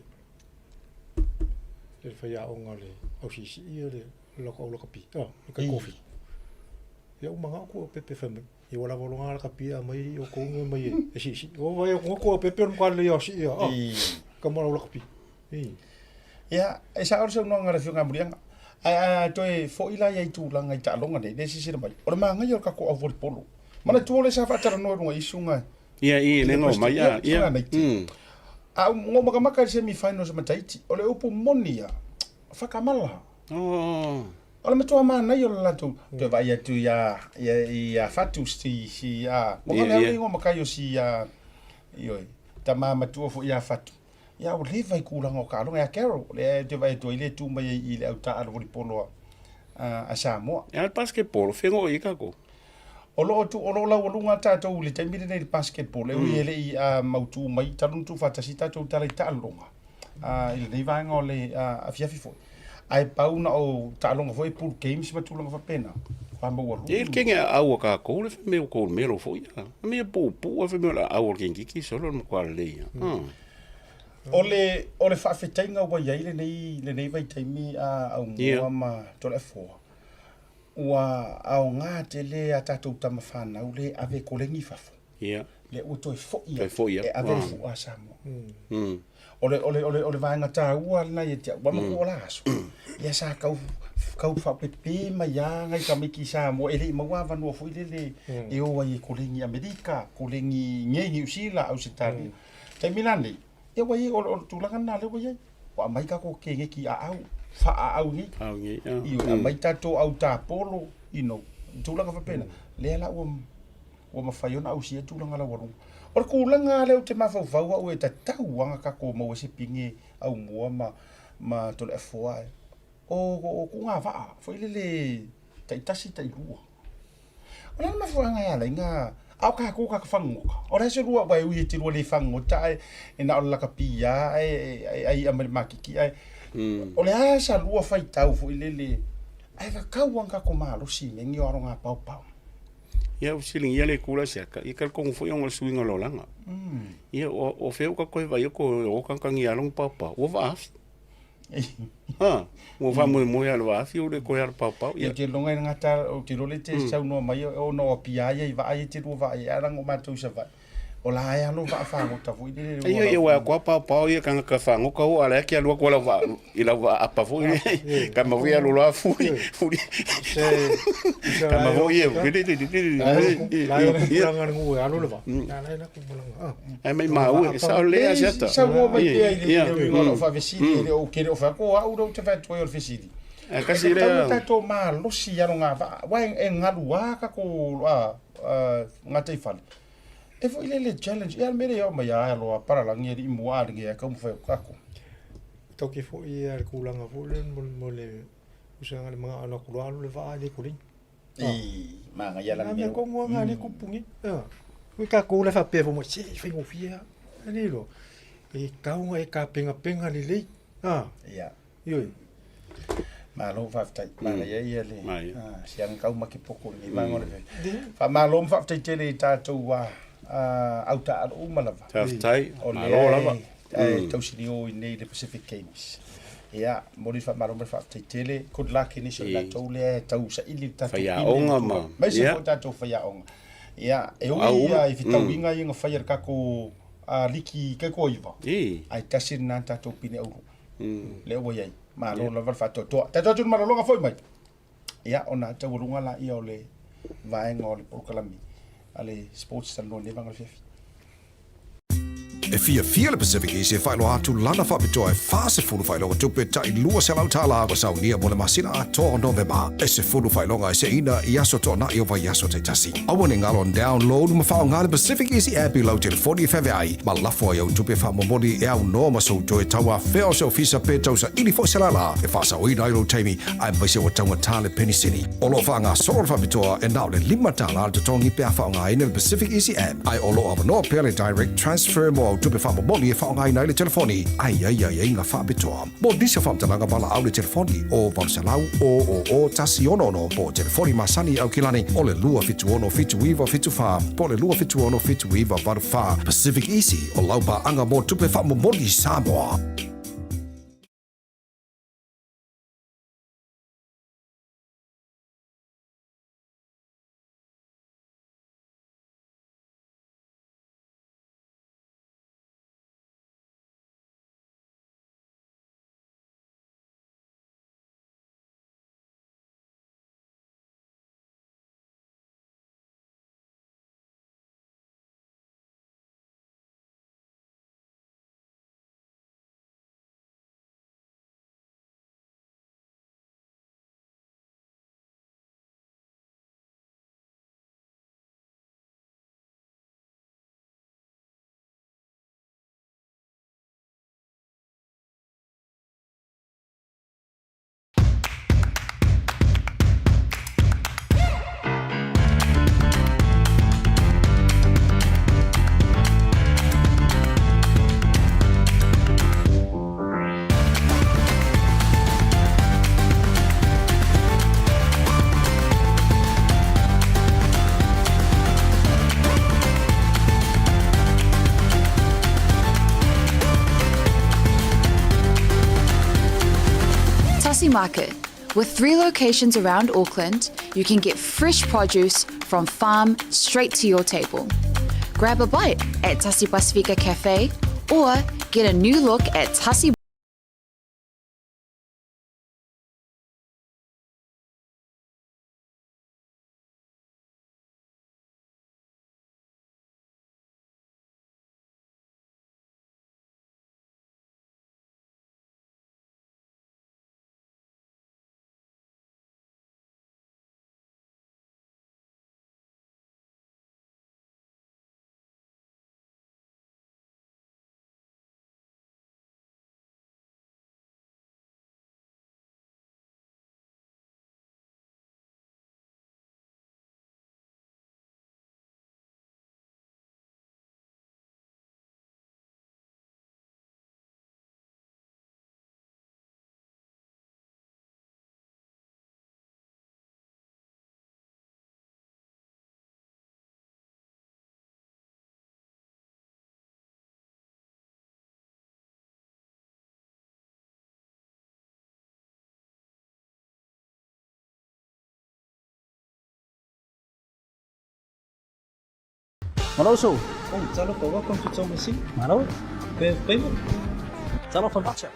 le faiaoga le ausiisii ia le lako au lakapi a le kai kofi. Ia ua manao ku pepe fai mai. Ia ua lava loga lakapi a mai o kou nge mai e siisii. O vai o ku pepe o le mukale ia sii a. Ka mau lakapi. Ia, e sao le saunoaga a le Afioga ia Muliaga. Ae a toe foi la ia i tulaga i taaloga nei, lea e silasila mai, o le manaia o le tatou au volleyball. Manatua lea sa faatalanoa i luga i isuga Ia, i, le no mai, ia, ia. A ou makamaka i le semi finals ma Tahiti, o le upu moni ia, whakamala. Oh. O le matua manaia o le latou, toe vaai atu ia, ia, ia Fatu, si, si, a, ua gale au ingoa makai o si, a, ioe, tama matua foi ia Fatu. Ia ua leva i tulaga o taaloga ia Carol, lea ou te vaai atu ai lea e tu mai ai i le au taaalo volleyball a Samoa. Ia le basketball, fea i ai tatou? O lo o tu, o lo o laualuga tatou i le taimi lenei i le basketball, e ui e le i mautu mai, talu ona tuufaatasi tatou tala i taaloga i lenei vaega o le afiafi foi. Ae pau na o taaloga foi pool games ma tulaga faapena, ua maualuga. E i ai le kege aau a tatou le fai mai o kou melo foi ia. A mea puupuu a fai mai o le aau o le kengiki solo le matua lelei ia. O le, o le faafetaiga ua i ai lenei, lenei vaitaimi a Aumua ma Toleafoa, ua aoga tele a tatou tama fanau le ave koleni i fafo. Ia. Lea ua toe foi Toe foi e ave le fua a Samoa. O le, o le, o le, o le vaega taua lena ia te au, ua matua o la aso. Ia sa tau, tau faapepe mai lava nai tamaiti i Samoa e le i maua avanoa foi lele e o ai e koleni i Amerika, koleni i inei i Niu Sila, Ausetalia. Taimi la nei, ia ua i ai, o le tulaga lena lea ua i ai. Ua aumai tatou keneki aau, faa-aau nei. Aau nei, ah. Ioe, aumai tatou au tapolo, you know, tulaga faapena. Lea la ua ua mafai ona ausia tulaga laualuga. O le tulaga lava lea ou te mafaufau au e tatau lava ona tatou maua se pine aumua ma, ma Toleafoa e. O, o tugavaa foi lele taitasi tailua. O le a le mafuaaga e ala ai na, a o tatou tagata fagogota, o le a se lua aua e ui e te lua le fagogota ae e na o le lakapi lava ae ai i'a mai le makiki ae o le a sa lua faitau foi lele ae tatau lava ona tatou malosi i mea nei o aloga paopao. Ia, ua fesiligia le itu la siaka, ia talitonu foi ona o le suiga o le olaga. Ia, o fea ua tatou vaai atu o tagata ni alo ni paopao, ua vaafi. Ha, ua faamoemoe lava i le vaafi ua le toe alo paopao. Ia, ou te iloa e gata, ou te iloa lea e te saunoa mai ona o Apia ia i vaa ia e te lua vaa i ai, ae leaga o matou i Savaii, O la e alo vaa fagota foi lele ua Ia, ia, ua atoa paopao ia tagata fagota o a la e te alu atu lau vaa i lau vaa apa foi lele. Tama foi alu loa fuli, fuli. Tama foi ia, lele, lele, lele. La e tulaga le nuu e alu le vaa. La e la ku malaga. Ai mai mau e sao le asiata. Saunoa mai pea i le uiga o lau faafesili, e le o ke le o fai atu o au lea ou te fai atu ai o le fesili. Ae kasi lea. E tatau ona tatou malosi i aloga vaa, aua e galu lava tatou gataifale. E foi lele challenge ia le mea lea e oo mai lava aloa palalagi alii mua a lege ai taumafai atu tatou. Toki foi ia le tulaga foi lea mo le usaga le manao alu atu loa alu le vaa le koleni. I manaia la le mea. Ko mua nga le kupu ni. Ui tatou le faapea foi mai se faigofie lava. E le iloa. E tau ona e tapenapenapenga lelei. Ia. Ioe. Malo faafetai. Manaia ia le siaga tau ma ke poko i lenei vaega o le Faamalo ma faafetai tele i tatou au taaalo uma lava. Faafetai. Malo lava. E tausilio i nei le Pacific Games. Ia, momoli le faamalo ma le faafetai tele. Good luck i nisi o i latou lea e tau saili le tatou Faiaoga ma. Aemaise foi tatou faiaoga. Ia, e ui ia i fetauiga ia na faia e le tatou liki taitoaiva, ae tasi lena tatou pine aulua. Lea ua i ai. Malo lava le faatoatoa. Tatou atu i le malologa foi mai. Ia, ona taualuga laia o le vaega o le polokalame a le Sports Talanoa i lenei vaega o le afiafi. E fiafia le Pacific Easy e faailoa atu lana faapitoa e 40 faailoga tupe tai $200 ua saunia mo le masina atoa o Novema. E 10 faailoga e seina i aso toonai o vaiaso taitasi. Aua ne galo download ma faaaoga le Pacific Easy app i lau telefoni e feaveai ma lafo ai au tupe faamomoli e aunoa ma sou toe tauafea o se ofisa pe tausaili foi se lala e faasaoina ai lou taimi aemaise ua taugata le penisini. O lo o faagasolo le faapitoa e na o le $5 le totogi pe a faaaogaina le Pacific Easy App, ae o lo o avanoa pea le Direct Transfer mo au tupe faamomoli e faaaogaina ai le telefoni a i ai aiaiga faapitoa. Mo nisi o faamatalaga valaau le telefoni o 800 000 166 po o telefoni masani i Aukilani o le 276 7974 po o le 276 7984. Pacific Easy, o lau paaga mo tupe faamomoli i Samoa. Tasi Market. With three locations around Auckland, you can get fresh produce from farm straight to your table. Grab a bite at Tasi Pasifika Cafe or get a new look at Tasi Malo so. Oh, talofa, welcome to Tomasi. Malo. Talofa macha.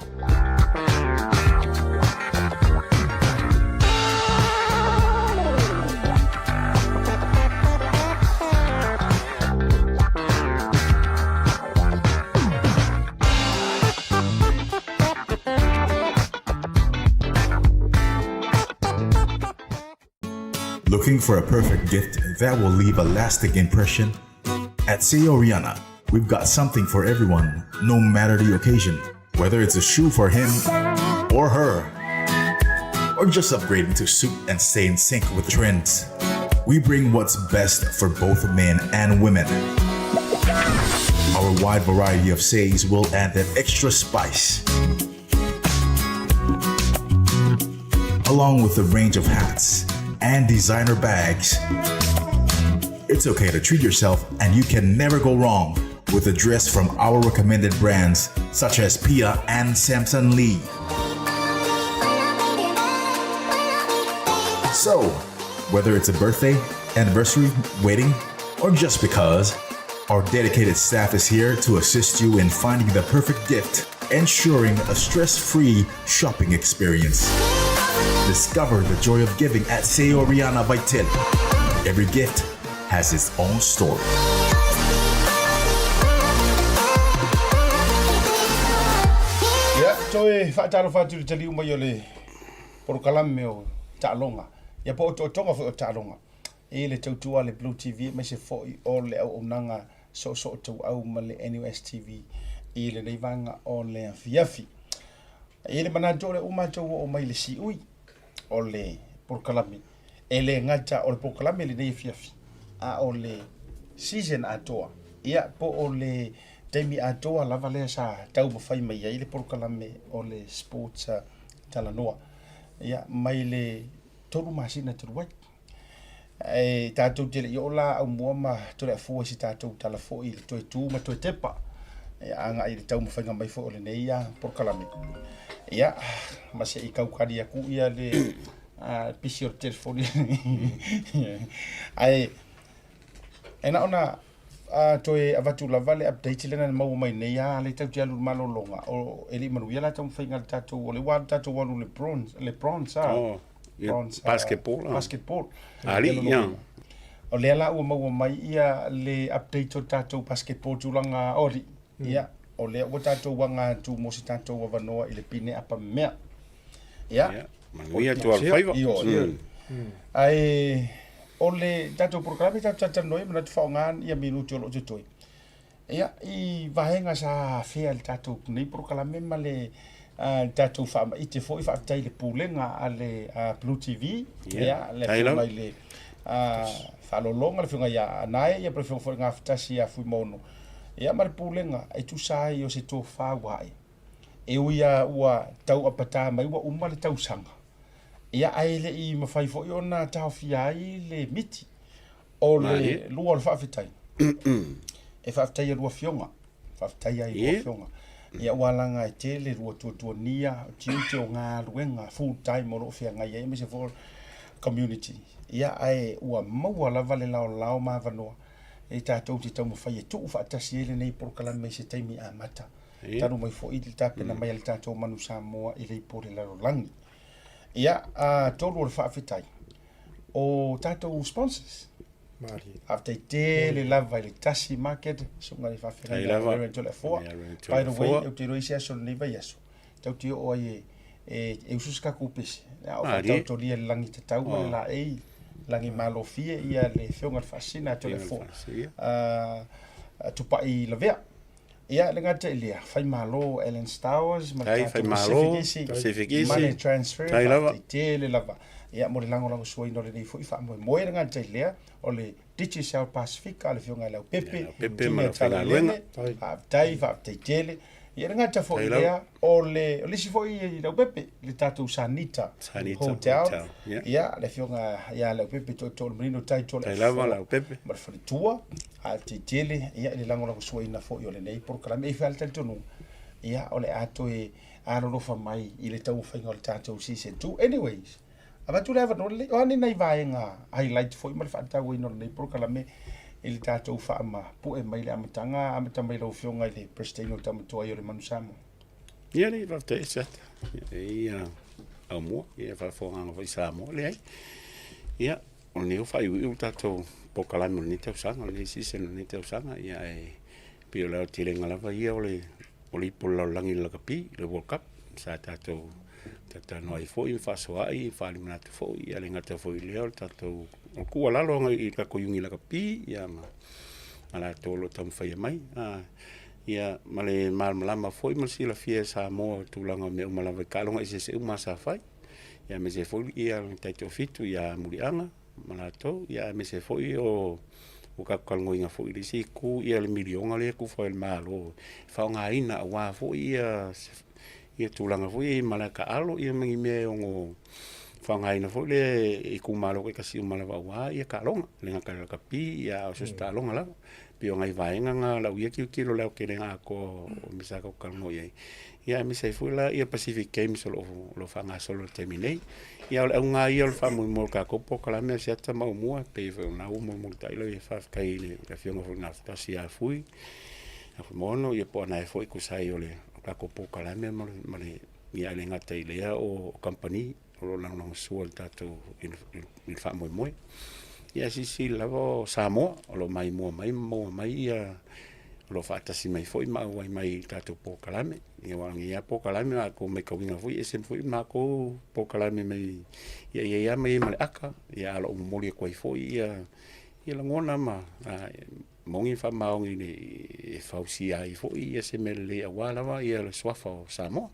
Looking for a perfect gift that will leave a lasting impression? At Seoriana, we've got something for everyone, no matter the occasion. Whether it's a shoe for him or her, or just upgrading to suit and stay in sync with trends. We bring what's best for both men and women. Our wide variety of says will add that extra spice. Along with a range of hats and designer bags. It's okay to treat yourself, and you can never go wrong with a dress from our recommended brands such as Pia and Samson Lee. So, whether it's a birthday, anniversary, wedding, or just because, our dedicated staff is here to assist you in finding the perfect gift, ensuring a stress free shopping experience. Discover the joy of giving at Seoriana Vaitele. Every gift has its own story. Ia, toe faatalofa atu i le taliu mai o le polokalame o taaloga, ia po o otootoga foi o taaloga i le tautua a le Blue TV aemaise foi o le auaunaga soosoo tauau ma le NUS TV i lenei vaega o le afiafi. E i ai le manatu o lea ua matou oo mai i le siui o le polokalame, e le gata o le polokalame lenei afiafi, a o le season atoa, ia po o le taimi atoa lava lea sa taumafai mai ai le polokalame o le Sports Talanoa, ia mai le 3 masina talu ai. E tatou te le i oo la aumua ma Toleafua i se tatou tala foi i le toe tu ma toe tepa e agai i le taumafaiga mai foi o lenei polokalame. Ia, ma se i kaukali aku ia le pisi o le telefoni. Ae e na ona toe avatu lava le update lea na maua mai nei a le tatou te alu i le malologa o e le i manuia la taumafaiga a le tatou o lea ua alu tatou alu le bronze le bronze a oh, bronze basketball basketball ali ia o lea la ua maua mai ia le update o tatou basketball tulaga oli ia o lea ua tatou aga atu mo se tatou avanoa i le pine apa mea ia manuia tualofaiva. Ae o le tatou polokalame tatou talatalanoa ai manatu faaaoga ia minute o lo o totoe. Ia i vaega sa afea i le tatou nei polokalame ma le tatou faamaite foi faafetai i le pulega a le Blue TV, ia le afioga i le Faalologa le afioga ia Anae ia po o le afioga foi i le Gafatasi ia Fuimaono, ia ma le pulega e tusa ai o se tofa ua ae. E ui lava ua tau apata mai ua uma le tausaga, ia ae le i mafai foi ona taofia ai le miti. O le lua o le faafetai, e faafetai i a lua afioga, faafetai lava i lua afioga. Ia ua alaga e tele lua tuatuania, tiute o galuega full time o lo o feagai ai aemaise foi o community. Ia ae ua maua lava le laolao ma avanoa e tatou te taumafai e tuu faatasi ai lenei polokalame i se taimi amata. Talu mai foi le tapena mai a le tatou Manu Samoa i le ipu o le lalolagi. Ia, atonu o le faafetai o tatou sponsors. Faafetai tele lava i le Tasi Market, susuga i le faafeagaiga a Reverend Toleafoa. By the way, ou te iloa i se aso o lenei vaiaso, tatou te oo ai e, e usu se tatou pese. A o faataotolia i le lagi tatau ma le laei, lagi malofie ia le afioga i le Faasisina a Toleafoa, Tupai Lavea. Ia, le gata i lea, Faimalo Alan Stowers ma le tatou Pacific Easy, Pacific Easy, Money Transfer, faafetai tele lava. Ia, mo le lagolagosuaina o lenei foi faamoemoe, le gata i lea, o le Digicel Pasifika a le Afioga ia Leaupepe, Pepe ma le Junior Talalele, faafetai, faafetai tele. Ia, le gata foi i lea, o le, o le isi foi i Leaupepe, le tatou Sanita Hotel, Hotel, ia, le Afioga ia Leaupepe Tootoo o le Manino Tai Toleafoa ma le faletua. Faafetai tele ia i le lagolagosuaina foi o lenei polokalame. E i ai le talitonuga, ia o le a toe alolofa mai i le taumafaiga o le tatou season 2. Anyways, avatu le avanoa lenei, o a ni nai vaega highlight foi ma le faatauaina o lenei polokalame i le tatou faamapue mai le amataga, amata mai lau Afioga i le Peresetene o Tamatoa o le Manu Samoa. Ia alii, faafetai e Siata. Ia, aumua, ia faafofogaaga foi Samoa, leai. Ia, O lenei ua faaiuiu le tatou polokalame o lenei tausaga, o lenei season o lenei tausaga, ia ae pei o le aotelega lava ia o le o le ipu o le lalolagi i le lakapi, le World Cup, sa tatou talatalanoa ai foi ma faasoaai, faaali manatu foi, ia le gata foi i lea o le tatou o le tuualalo i le tatou iuni lakapi, ia ma ma latou o lo o taumafaia mai. Ia ma le malamalama foi ma le silafia e Samoa o tulaga o mea uma lava i taaloga eseese uma sa fai. Ia aemaise foi ia le taitoafitu ia Muliaga ma latou, ia aemaise foi o ua tatou talanoaina foi i le isi itu ia le miliona lea e tufa e le Malo e faaaogaina aua foi ia ia tulaga foi ia i malae taalo ia ma ni mea e ono faaaogaina foi lea e itumalo taitasi uma lava aua ia taaloga, e le gata i le lakapi ia a o so o se taaloga lava. E pei o nai vaega na o lau ia tilotilo i le aotelega atoa o mea sa tatou talanoa i ai. Ia aemaise ai foi la ia Pacific Games o lo o faagasolo i le taimi nei. Ia o le auga lava ia o le faamoemoe o le tatou polokalame a Siata ma Aumua, e pei foi o lena ua mulimulitai lau faafetai i le Afioga foi i le Gafatasi ia Fui, ia Fuimaono, ia po o Anae foi e tusa ai o le tatou polokalame ma le, ia e le gata i lea o kamupani. o lo o lagolagosua i le tatou i le faamoemoe. Ia silasila lava o Samoa o lo o maimoa mai ma maua mai ia o lo o faatasi mai foi ma auai mai i le tatou polokalame. Ia aua o lenei lava polokalame a outou matauina foi e ese foi le matou polokalame mai ia e i ai lava ma i ai ma le ata, ia ae o lo o momoli atu ai foi ia lagona ma moni ma faamaoni e fausia ai foi ia se mea lelei aua lava ia le suafa o Samoa.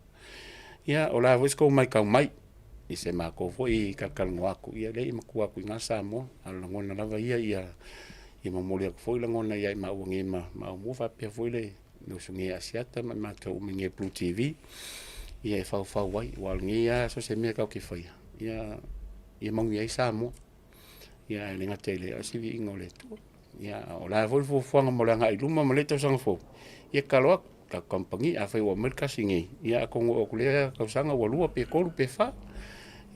Ia o le a foi se tou matau mai i se matou foi talatalanoa atu, ia leai e matua atu i ina Samoa, a o le lagona lava ia ia momoli atu foi lagona ia i maua nei ma Aumua faapea foi le uso nei a Asiata ma i matou uma nei a Blue TV, ia e faufau ai, aua o lenei lava so o se mea tatou te faia, ia manuia ai Samoa. Ia ae le gata i lea, o se viiga o le Atua. Ia o le a foi le fuafuaga mo le agai i luma ma lea tausaga fou, ia tatalo atu i tatou kamupani, afai ua aumai le tasi nei, ia atonu oo atu i lea tausaga ua lua pe tolu pe fa.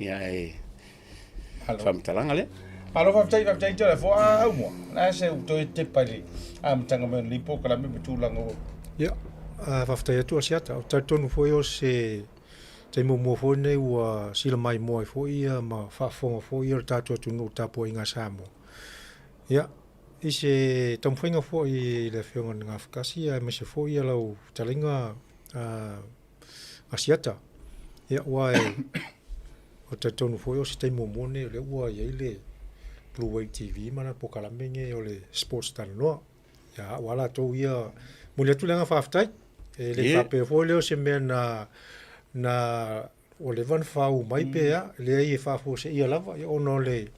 Ia ae faamatalaga lea. Malo faafetai, faafetai tele fo a au moa. Na se u toe tepa i le amataga mai o lenei polokalame ma tulaga ua. Ia, faafetai atu Asiata. Ou te talitonu foi o se taimi muamua foi lenei ua sila maimoa ai foi ia ma faafofoga foi ia le tatou atunuu i le tapuaiga a Samoa. Ia, i se taumafaiga foi i le Afioga i le Gafatasi aemaise foi ia lau fetalaiga Asiata, ia aua e o talitonu foi o se taimi muamua lenei o lea ua i ai le Blue Wave TV ma lana polokalame lenei o le Sports Talanoa. Ia aua latou ia, momoli atu le agaga faafetai. E le faapea foi lea o se mea na na ua leva ona faauu mai pe a, leai e faafuaseia lava ia ona o le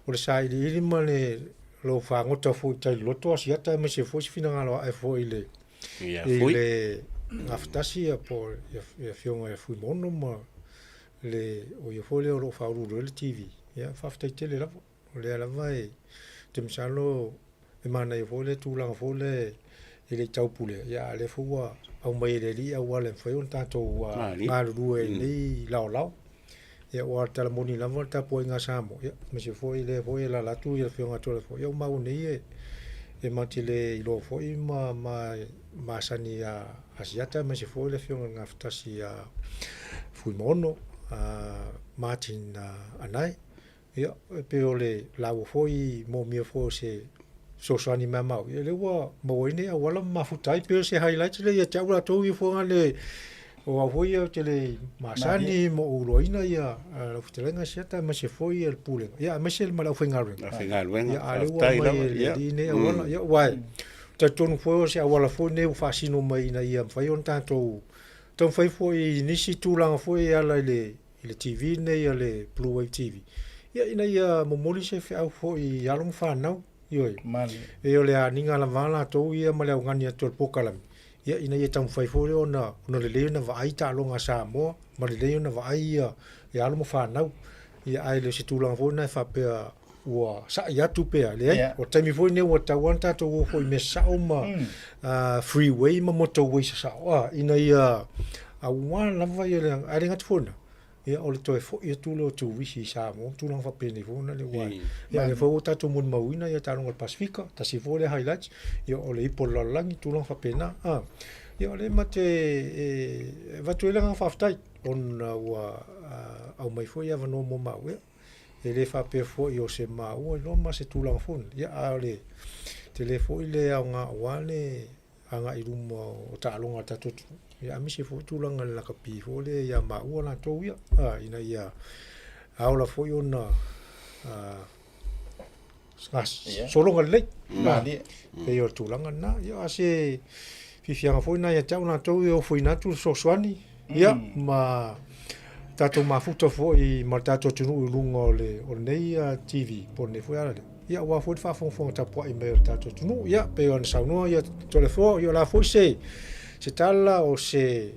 o le sailiili ma le lou fagota foi i tai loloto Asiata aemaise foi se finagalo ae foi i le i le Gafatasi ia po o le Afioga ia Fuimaono ma le o ia foi lea o lo o faauluulu ai le TV. Ia faafetai tele lava. O lea lava e, ou te masalo e manaia foi le tulaga foi lea e le i taupulea, ia a o lea foi ua aumai e le Alii auala e mafai ona tatou galulue ai i lenei laolao. Ia aua o le tala moni lava o le tapuaiga a Samoa, ia aemaise foi o lea foi e alaala atu le Afioga ia Toleafoa, ia ua maua nei e matou te le iloa foi ma masani ia Asiata aemaise foi le Afioga i le Gafatasi ia Fuimaono Martin Anae. Ia, e pei o le laua foi moomia foi o se fesoasoani mai a maua, ia lea ua maua ai nei auala ma mafuta ai. Pei o se highlights lea ia te au latou ia fuaga le o au foi ia ou te le masani ma ou iloaina ia lau fetalaiga Asiata aemaise foi ia le Pulega, ia aemaise ma le aufaigaluega. Aufaigaluega, Ia, a lea ua faafetai aumai lava, e le ia. alii nei auala, ia aua e talitonu foi o se auala foi lenei ua faasino mai ina ia mafai ona tatou taumafai foi i nisi tulaga foi e ala i le i le TV lenei a le Blue Wave TV, ia ina ia momoli se feau foi i alo ma fanau, ioe. E o le aniga lava latou ia ma le augani atu o le polokalame, ia ina ia taumafai foi lea ona ona lelei ona vaai taaloga a Samoa ma lelei ona vaai ia ia alo ma fanau. Ia ae le o se tulaga foi lena e faapea ua sa'i atu pe a, leai. O le taimi foi lenei ua tatau lava ona tatou o foi i mea sao ma freeway ma motorway sasao a, ina ia aua lava ia le, ae le gata foi i lena, ia o le toe foi atu lea o turisi i Samoa ma tulaga faapenei foi lea aua ia lea foi ua tatou molimauina ia taaloga a le Pasefika, tasi foi lea highlights, ia o le ipu o le lalolagi, tulaga faapena a. Ia o lea ma te e avatu ai le agaga faafetai ona ua aumai foi avanoa mo maua, ia. E le faapea foi o se maua iloa ma se tulaga foi lea, ia a o le tele foi le aoga aua le agai i luma o taaloga a le tatou atunuu, ia aemaise foi tulaga i le lakapi foi lea ia maua latou ia, a, ina ia a ola foi ona sologa lelei. Malie. Pei o le tulaga lena. Ia, a se fiafiaga foi lena ia te au latou e ofoina atu le fesoasoani, ia, ma tatou mafuta foi ma le tatou atunuu i luga o le o lenei TV po o lenei foi alaleo, ia, aua foi le faafogafoga tapuai mai o le tatou atunuu. Ia, pei ona saunoa ia Toleafoa, ia o le a foi se se tala o se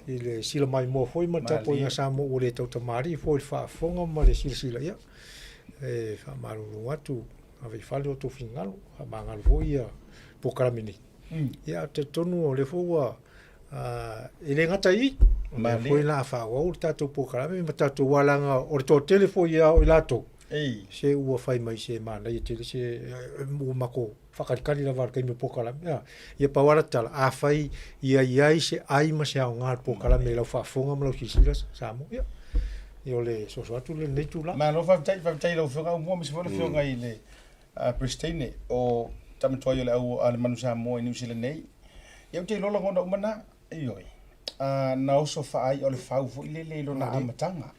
i le sila maimoa foi ma le tapuaiga a Samoa ua le tautamalii foi i le faafofoga ma le silasila, ia, e faamalulu atu, ave i fale o outou finagalo, faamagalo foi ia polokalame nei. Ia, ou te talitonu o lea foi ua, e le gata i i, o lea foi o le a faaauau le tatou polokalame ma tatou alaga o le toatele foi ia o i latou, se ua fai mai se manaia tele se ua matou faakalikali lava i le taimi o polokalame. A, ia pau lava la tala, afai ia i ai se ai ma se aoga o le polokalame i lau faafofoga ma lau silasila Samoa, ia. Ia o le soso atu lea i lenei itula. Malo faafetai, faafetai i lau Afioga Aumua aemaise foi le Afioga i le Peresetene o Tama Tuai o le au a le Manu Samoa i Niu Sila nei. Ia ou te iloa lagona uma na, ioe, na oso faaai'a o le fau foi lele i lona amataga.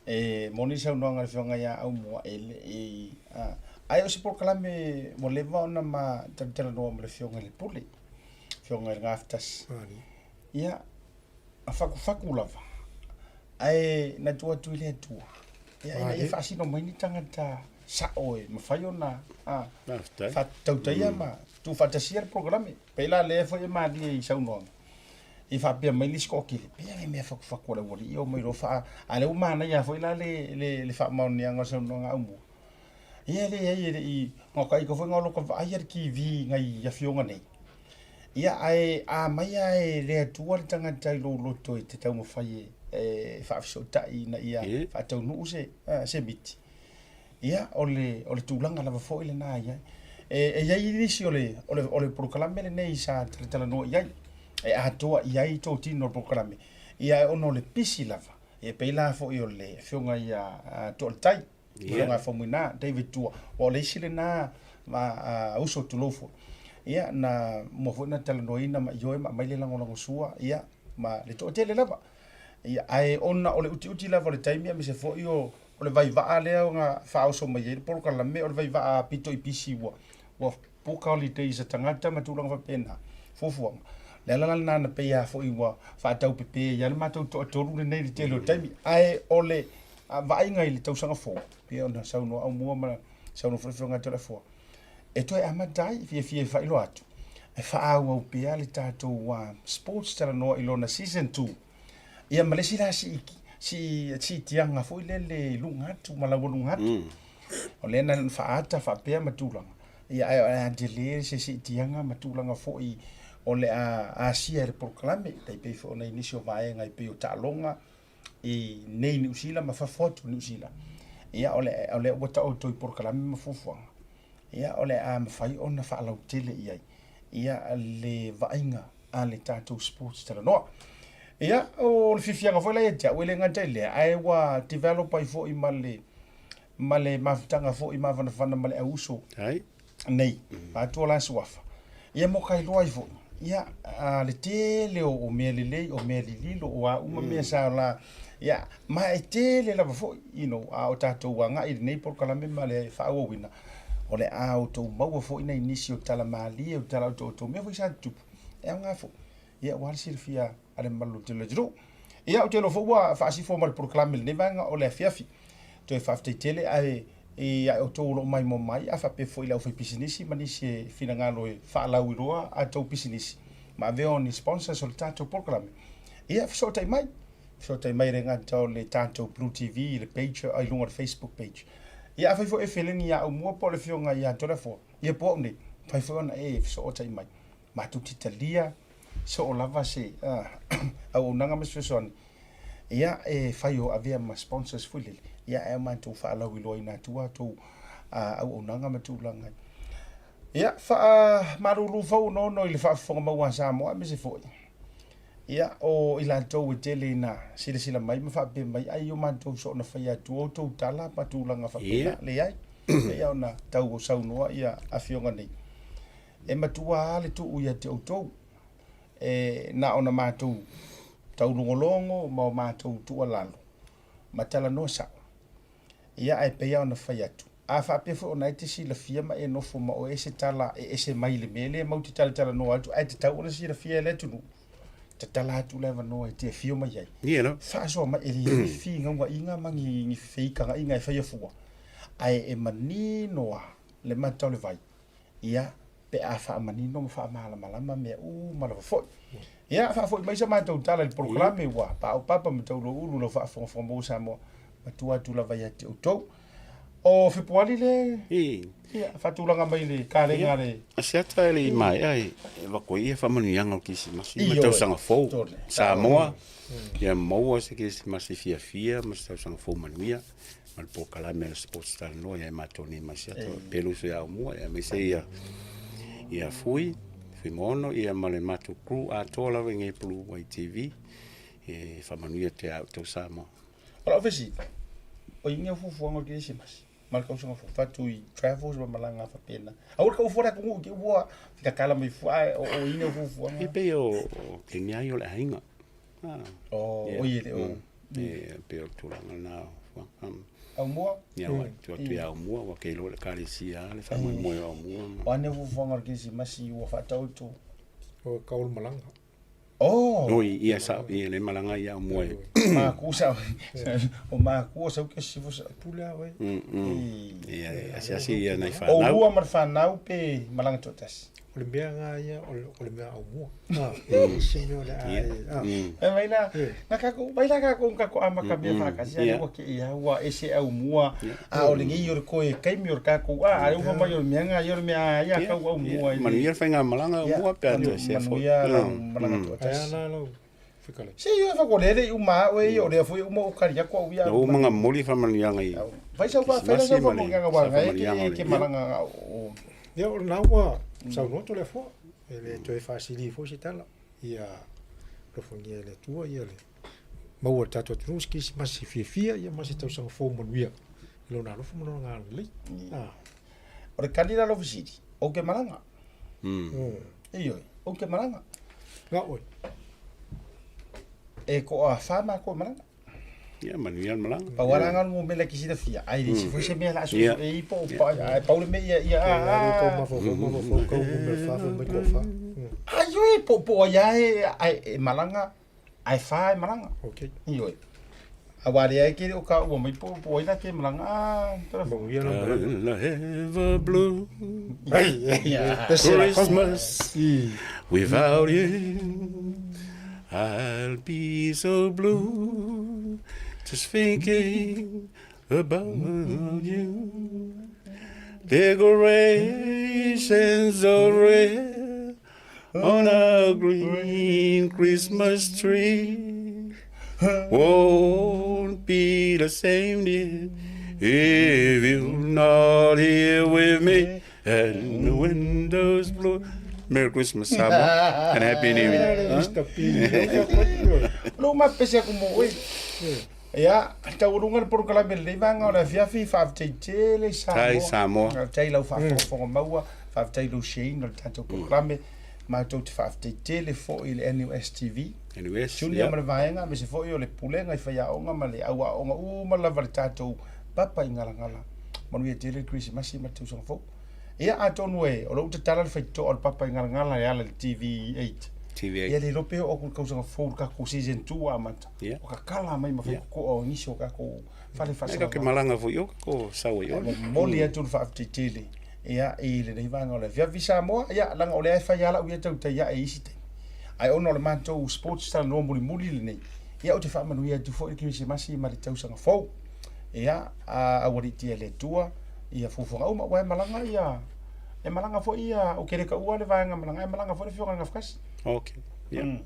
E moni le saunoaga a le Afioga ia Aumua e le i, ae o se polokalame ua leva ona ma talatalanoa ma le Afioga i le Pule, Afioga i le Gafatasi. Ia, na fakufaku lava, ae na tuu atu i le Atua, ia, ina ia faasino mai ni tagata sao e mafai ona faatautaia ma tuufaatasia le polokalame. Pei la lea foi e malie i saunoaga, i faapea mai le isi toatele, pei lava le mea fakufaku a le aualii e omai loa faa... A o lea ua manaia foi la le faamaoniaga o le saunoaga a Aumua. Ia e leai e le i gataita foi na o lota vaaia le TV i nai afioga nei. Ia ae a mai lava e le Atua le tagata i lou loto e te taumafai e faafesootai ina ia faataunuu se se miti, ia o le o le tulaga lava foi lena e i ai. E i ai nisi o le o le o le polokalame lenei sa talatalanoa i ai, e atoa i ai totino o le polokalame, ia ae ona o le pisi lava, e pei la foi o le afioga ia Toaletai, Afioga Faumuina, David Tua, aua o le isi lena uso tulou foi, ia na mua foi ona talanoaina ma ioe ma aumai le lagolagosua, ia, ma le toatele lava. Ia, ae ona o le utiuti lava o le taimi aemaise foi o le vaivaa lea na faaoso mai ai le polokalame, o le vaivaa pito i pisi ua book holidays a tagata ma tulaga faapena, fuafuaga. O le ala la lena na pei lava foi ua faataupepe ai lava le matou toatolu lenei i le tele o taimi. Ae o le vaaiga i le tausaga fou, pei ona saunoa Aumua ma saunoa foi le Afioga ia Toleafoa, e toe amata ai, fiafia e faailoa atu, e faaauau pea le tatou sports talanoa i lona season 2. Ia ma le isi la siitiaga foi lele i luga atu ma laualuga atu. O lea na faaata faapea ma tulaga, ia ae o le a tele se siitiaga ma tulaga foi o le a asia e le polokalame, tai pei foi ona i nisi o vaega e pei o taaloga i nei Niu Sila ma fafo atu o Niu Sila. Ia o lea ua taoto i polokalame ma fuafuaga, ia o le a mafai ona faalautele i ai ia le vaaiga a le tatou sports talanoa. Ia, o le fiafiaga foi la ia te au, e le gata i lea, ae ua develop ai foi ma le, ma le mafutaga foi mafanafana ma le auuso nei, vaeatu la suafa. Ia mo ka iloa ai foi, ia, a, le tele o mea lelei, o mea lililo, o a uma mea sa la, ia, ma e tele lava foi, you know, a o tatou agai i lenei polokalame ma le faaauauina, o le a outou maua foi nai nisi o tala malie, o tala otooto, o mea foi sa tutupu, e aoga foi, ia, aua le silafia a le mamalu tele o le atunuu. Ia, ou te iloa foi ua faasifo ma le polokalame i lenei vaega o le afiafi. Toe faafetai tele ae ia outou o lo o maimoa mai, a faapea foi i le aufaipisinisi ma nisi e finagalo e faalauiloa a outou pisinisi ma avea o ni sponsors o le tatou polokalame. Ia, fesootai mai. Fesootai mai e le gata o le tatou Blue TV i le page i luga o le Facebook page. Ia, afai foi e feleni ia Aumua po o le Afioga ia Toleafoa, ia po o au nei, mafai foi ona e fesootai mai. Matou te talia soo lava se auaunaga ma se fesoasoani, ia e fai o avea ma sponsors foi lele, ia ae matou faalauiloaina atu a outou auaunaga ma tulaga. Ia, faamalulu fauonoono i le faafofoga maua a Samoa aemaise foi ia o i latou e tele ina silasila mai ma faapea mai, ai o matou soona faia atu outou tala ma tulaga faapena. Leai, pei ona tau saunoa ia afioga nei, e matua lava le tuu ia te outou, e na ona matou taulogologo ma o matou tuualalo ma talanoa sao. Ia ae pei lava ona fai atu, a faapea foi o na e te silafia ma e nofo ma oe se tala e ese mai i le mea lea matou te talatalanoa atu ae tatau ona silafia e le atunuu, tatala atu le avanoa e te afio mai ai. Ia lava. Faasoa mai, e leai ni finauaiga ma ni feitagaiga e faia fua, ae e manino lava le mata o le vai ia, pe a faamanino ma faamalamalama mea uma lava foi. Ia, faafoi mai sa matou tala i le polokalame ua paopapa ma tauloulu lau faafogafoga maua Samoa, matua atu lava ia te outou. O Fepuari le ia, faatulaga mai le kalega a le... Asiata e le i maea e avatu ai ia faamanuiaga o le Kerisimasi ma le tausaga fou. Samoa, ia maua se Kerisimasi fiafia ma se tausaga fou manuia. ma le polokalame a le Sports Talanoa ia matou nei ma Asiata pelu uso ia Aumua aemaise ia ia Fui Fuimaono ia ma le matou crew atoa lava i nei Blue White TV e faamanuia atu ia outou Samoa. O lau fesili, o i ina fuafuaga o le Kerisimasi ma le tausaga fou, fatu i travels ma malaga faapena. Aua le tau fua le atunuu i te i ua tatala mai fua, ae o i ina fuafuaga. E pei o taimi lava ia o le aiga. Oh, oi e le o. E pei o le tulaga lena o fuafuaga. Aumua? Ia, ua atu atu i Aumua, ua ke iloa le ekalesia le faamoemoe o Aumua. O a nei fuafuaga o le Kerisimasi ua faataoto? O kau o le malaga. Oh! Oi, ia sao, ia le malaga i Aumua e. Maku sao. O maku o sau ke sifo sa. Pule a oe. Ia, asiasi ia nai whanau. O lua ma le whanau pe malaga toatasi. O le mea ngā ia, o le mea Aumua. E se mea o le a e. E mai la, na kako, mai la kako un kako ama ka mea whakasi, a ua ke ia, ua ese Aumua, a o le ngei o le koe kaimi o le kako, a a uha mai o le mea ngā ia o le mea a ia kau Aumua. Manuia le faigamalaga Aumua pe a toe sea foi. Manuia lau malaga toatasi. Ae a la lau fekalai. Se ia whakolele i uma au e ia, o lea foi uma o kari aku au ia. Na uma ngā moli whamanianga i. Fai sau wha, fai sau whamanianga wa ngai ke malanga o. Ia o lena ua saunoa atu le Afoa, e le toe faasili foi se tala, ia alofagia e le Atua ia le maua e le tatou atunuu se Kerisimasi fiafia ia ma se tausaga fou manuia i Lona alofa ma Lona agalelei. O le kali la lau fesili, ou ke malaga? Ioe, ou ke malaga. Nga oe. E koa wha mākou e malaga. Ia, manuia le malaga. Pau ala ngā mo mele ki silafia. Ai, le si foi se mea la aso e i po pa ai pau le mea ia ia a. Ai kau mafofo mafofo kau mo mele fa fa mai ko fa. Ai oi po po ai ai ai e malaga ai fa e malaga. Okay. Ioe. A wā rea e kere o ka ua mai po po ai la ke malaga. Ah, tora. Manuia la malaga. I'll have a blue Christmas without you. I'll be so blue just thinking about you. Decorations of red on a green Christmas tree won't be the same, dear, if you're not here with me. And the windows blue. Merry Christmas, Samoa, and Happy New Year. Mr. P. Lo ma pese aku mo oi. Ia, taualuga le polokalame lenei vaega o le afiafi, faafetai tele Samoa. Tai Samoa. Faafetai lau faafogafoga maua, faafetai lou shareina o le tatou polokalame. Matou te faafetai tele foi i le NUS TV. NUS, Junior yeah. ma le vaega, aemaise foi o le pulega i faiaoga ma le au aoga uma lava le tatou papa i Galagala. Manuia tele le Kerisimasi ma le tausaga fou. Ia, atonu e, o lou tatala le faitotoa o le papa i Galagala e ala i le TV8. TV8. Ia le iloa pe oo atu i le tausaga fou le tatou season 2 ua amata. Yeah. Ua kakala mai ma faitotoa o nisi o tatou fale E faasalalau. ke malaga foi o ko sau ai ole. Momoli atu le faafetai tele ia i lenei vaega o le afiafi Samoa, ia leaga o lea e fai lava lau ia tautai ae i isi taimi. Ae ona o le matou sports talanoa mulimuli lenei, ia ou te faamanuia atu foi i le Kerisimasi ma le tausaga fou. Ia, a aualiitia e le Atua ia fuafuaga uma, aua e malaga ia, e malaga foi ia, ou te le taua le vaega malaga, ae malaga foi le afioga i le Gafatasi. Okay. Yeah.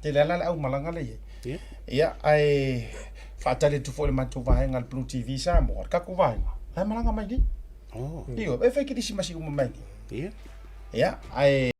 Tele lava la le aumalaga lea e i ai. Yeah. Ia, ae faatali atu foi i le matou vaega le Blue TV Samoa, le tatou vaega, la e malaga mai nei. Oh. Ioe, e fai kerisimasi uma mai nei. Yeah. Ia, ae.